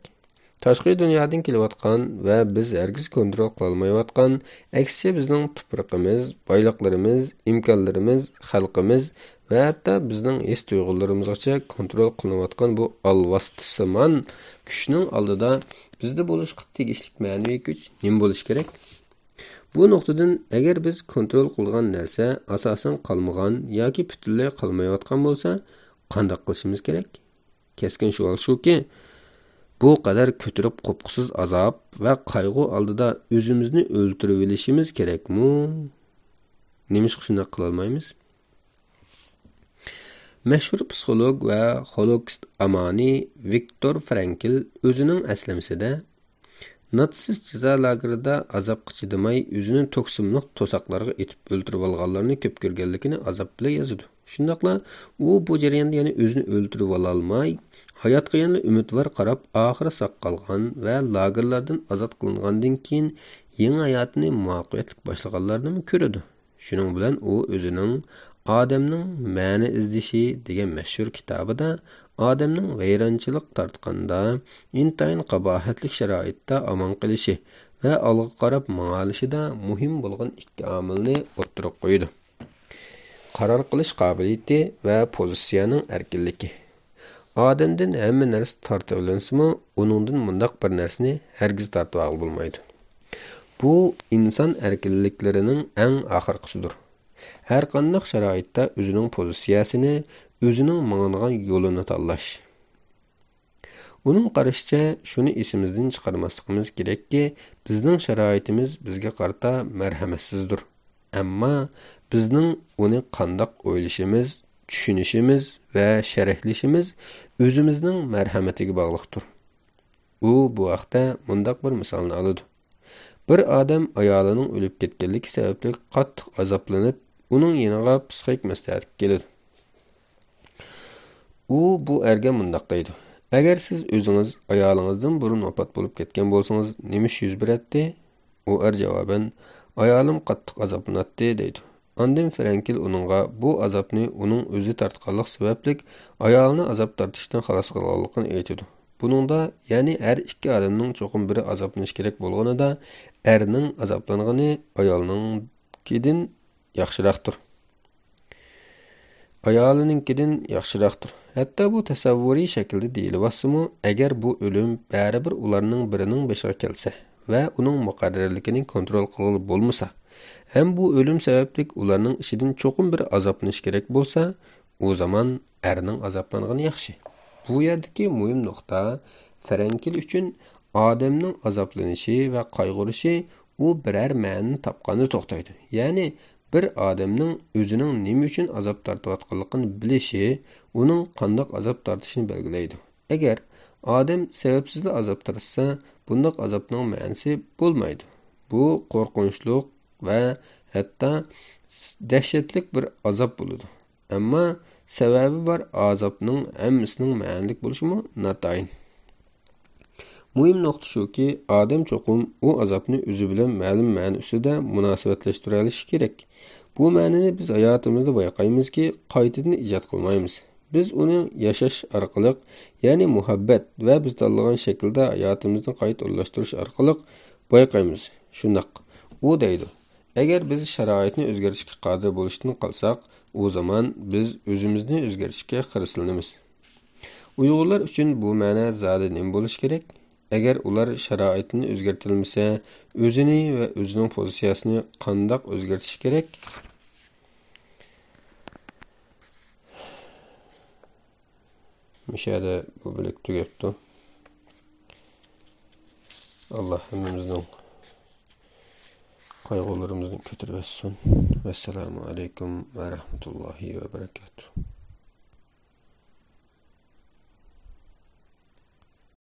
تاشقى دۇنيادىن كېلىۋاتقان ۋە بىز ھەرگىز كونترول قىلالمايۋاتقان، ئەكسىچە بىزنىڭ تۇپرىقىمىز، بايلىقلىرىمىز، ئىمكانلىرىمىز، خەلقىمىز ۋە ھەتتا بىزنىڭ ھېس تۇيغۇلىرىمىزغىچە كونترول قىلىنىۋاتقان بۇ ئالۋاستىسىمان كۈچنىڭ ئالدىدا بىزدە بولۇشقا تېگىشلىك مەنىۋى كۈچ نېمە بولۇشى كېرەك؟ بۇ نۇقتىدىن، ئەگەر بىز كونترول قىلىدىغان نەرسە ئاساسەن قالمىغان ياكى پۈتۈنلەي قالمايۋاتقان بولسا، قانداق قىلىشىمىز كېرەك؟ كەسكىن سوئال شۇكى، بۇ قەدەر كۆتۈرۈپ قوپقۇسىز ئازاب ۋە قايغۇ ئالدىدا ئۆزىمىزنى ئۆلتۈرۈۋېلىشىمىز كېرەكمۇ؟ نېمىشقا شۇنداق قىلالمايمىز؟ مەشھۇر پسىخولوگ ۋە خولوكست ئامانى ۋىكتور فرانكل ئۆزىنىڭ ئەسلىمىسىدە، ناتسىست جازا لاگېرىدا ئازابقا چىدىماي، ئۆزىنى توك سىملىق توساقلارغا ئېتىپ ئۆلتۈرۈۋالغانلارنى كۆپ كۆرگەنلىكىنى ئازاب بىلەن يازىدۇ. شۇنداقلا ئۇ بۇ جەرياندا يەنە ئۆزىنى ئۆلتۈرۈۋالالماي، ھاياتقا يەنىلا ئۈمىدۋار قاراپ، ئاخىرى ساق قالغان ۋە لاگېرلاردىن ئازاد قىلىنغاندىن كېيىن يېڭى ھاياتىنى مۇۋەپپەقىيەتلىك باشلىغانلارنىمۇ كۆرىدۇ. شۇنىڭ بىلەن ئۇ ئۆزىنىڭ ئادەمنىڭ مەنە ئىزدىشى دېگەن مەشھۇر كىتابىدا ئادەمنىڭ ۋەيرانچىلىق تارتقاندا، ئىنتايىن قاباھەتلىك شارائىتتا ئامان قېلىشى ۋە ئالغا قاراپ ماڭالىشىدا مۇھىم بولغان ئىككى ئامىلنى ئوتتۇرىغا قويىدۇ. قارار قىلىش قابىلىيىتى ۋە پوزىتسىيەنىڭ ئەركىنلىكى. ئادەمدىن ھەممە نەرسە تارتىۋېلىنسىمۇ، ئۇنىڭدىن مۇنداق بىر نەرسىنى ھەرگىز تارتىۋالغىلى بولمايدۇ. بۇ ئىنسان ئەركىنلىكلىرىنىڭ ئەڭ ئاخىرقىسىدۇر. ھەرقانداق شارائىتتا ئۆزىنىڭ پوزىتسىيەسىنى، ئۆزىنىڭ ماڭىدىغان يولىنى تاللاش. ئۇنىڭ قارىشىچە، شۇنى ئېسىمىزدىن چىقارماسلىقىمىز كېرەككى، بىزنىڭ شارائىتىمىز بىزگە قارىتا مەرھەمەتسىزدۇر. ئەمما بىزنىڭ ئۇنى قانداق ئويلىشىمىز، چۈشىنىشىمىز ۋە شەرھلىشىمىز ئۆزىمىزنىڭ مەرھەمىتىگە باغلىقتۇر. ئۇ بۇ ھەقتە مۇنداق بىر مىسالنى ئالىدۇ. بىر ئادەم ئايالىنىڭ ئۆلۈپ كەتكەنلىكى سەۋەبلىك قاتتىق ئازابلىنىپ، ئۇنىڭ يېنىغا پسىخىك مەسلىھەتكە كېلىدۇ. ئۇ بۇ ئەرگە مۇنداق دەيدۇ: «ئەگەر سىز ئۆزىڭىز ئايالىڭىزدىن بۇرۇن ۋاپات بولۇپ كەتكەن بولسىڭىز، نېمە ئىش يۈز بېرەتتى؟» ئۇ ئەر جاۋابەن: «ئايالىم قاتتىق ئازابلىناتتى» دەيدۇ. ئاندىن فرەنكىل ئۇنىڭغا بۇ ئازابنى ئۇنىڭ ئۆزى تارتقانلىق سەۋەبلىك ئايالىنى ئازاب تارتىشتىن خالاس قىلغانلىقىنى ئېيتىدۇ. بۇنىڭدا، يەنى ھەر ئىككى ئادەمنىڭ چوقۇم بىرى ئازابلىنىشى كېرەك بولغىنىدا، ئەرنىڭ ئازابلانغىنى ئايالنىڭكىدىن ياخشىراقتۇر. ئايالىنىڭكىدىن ياخشىراقتۇر. ھەتتا بۇ تەسەۋۋۇرىي شەكىلدە دېيىلىۋاتسىمۇ، ئەگەر بۇ ئۆلۈم بەرىبىر ئۇلارنىڭ بىرىنىڭ بېشىغا كەلسە ۋە ئۇنىڭ مۇقەررەرلىكىنى كونترول قىلغىلى بولمىسا، ھەم بۇ ئۆلۈم سەۋەبلىك ئۇلارنىڭ ئىچىدىن چوقۇم بىرى ئازابلىنىشى كېرەك بولسا، ئۇ زامان ئەرنىڭ ئازابلانغىنى ياخشى. بۇ يەردىكى مۇھىم نۇقتا، فرەنكىل ئۈچۈن ئادەمنىڭ ئازابلىنىشى ۋە قايغۇرۇشى ئۇ بىرەر مەنىنى تاپقاندا توختايدۇ. يەنى بىر ئادەمنىڭ ئۆزىنىڭ نېمە ئۈچۈن ئازاب تارتىۋاتقانلىقىنى بىلىشى ئۇنىڭ قانداق ئازاب تارتىشىنى بەلگىلەيدۇ. ئەگەر ئادەم سەۋەبسىزلا ئازاب تارتسا، بۇنداق ئازابنىڭ مەنىسى بولمايدۇ. بۇ قورقۇنچلۇق ۋە ھەتتا دەھشەتلىك بىر ئازاب بولىدۇ. ئەمما سەۋەبى بار ئازابنىڭ ھەممىسىنىڭ مەنىلىك بولۇشىمۇ ناتايىن. مۇھىم نۇقتا شۇكى، ئادەم چوقۇم ئۇ ئازابنى ئۆزى بىلەن مەلۇم مەنە ئۈستىدە مۇناسىۋەتلەشتۈرەلىشى كېرەك. بۇ مەنىنى بىز ھاياتىمىزدا بايقايمىزكى، قايتىدىن ئىجاد قىلمايمىز. بىز ئۇنى ياشاش ئارقىلىق، يەنى مۇھەببەت ۋە بىز تاللىغان شەكىلدە ھاياتىمىزنى قايتا ئورۇنلاشتۇرۇش ئارقىلىق بايقايمىز. شۇنداق، ئۇ دەيدۇ: «ئەگەر بىز شارائىتنى ئۆزگەرتىشكە قادىر بولۇشتىن قالساق، ئۇ زامان بىز ئۆزىمىزنى ئۆزگەرتىشكە خىرىسلىنىمىز.» ئۇيغۇرلار ئۈچۈن بۇ مەنە زادى نېمە بولۇشى كېرەك؟ ئەگەر ئۇلار شارائىتنى ئۆزگەرتەلمىسە، ئۆزىنى ۋە ئۆزىنىڭ پوزىتسىيەسىنى قانداق ئۆزگەرتىشى كېرەك؟ مۇشۇ يەردە بۇ بۆلەك تۈگەپتۇ. ئاللا ھەممىمىزنىڭ قايغۇلىرىمىزنى كۆتۈرۈۋەتسۇن. ۋەسسالامۇ ئەلەيكۇم ۋە رەھمەتۇللاھى ۋە بەرەكاتۇھ.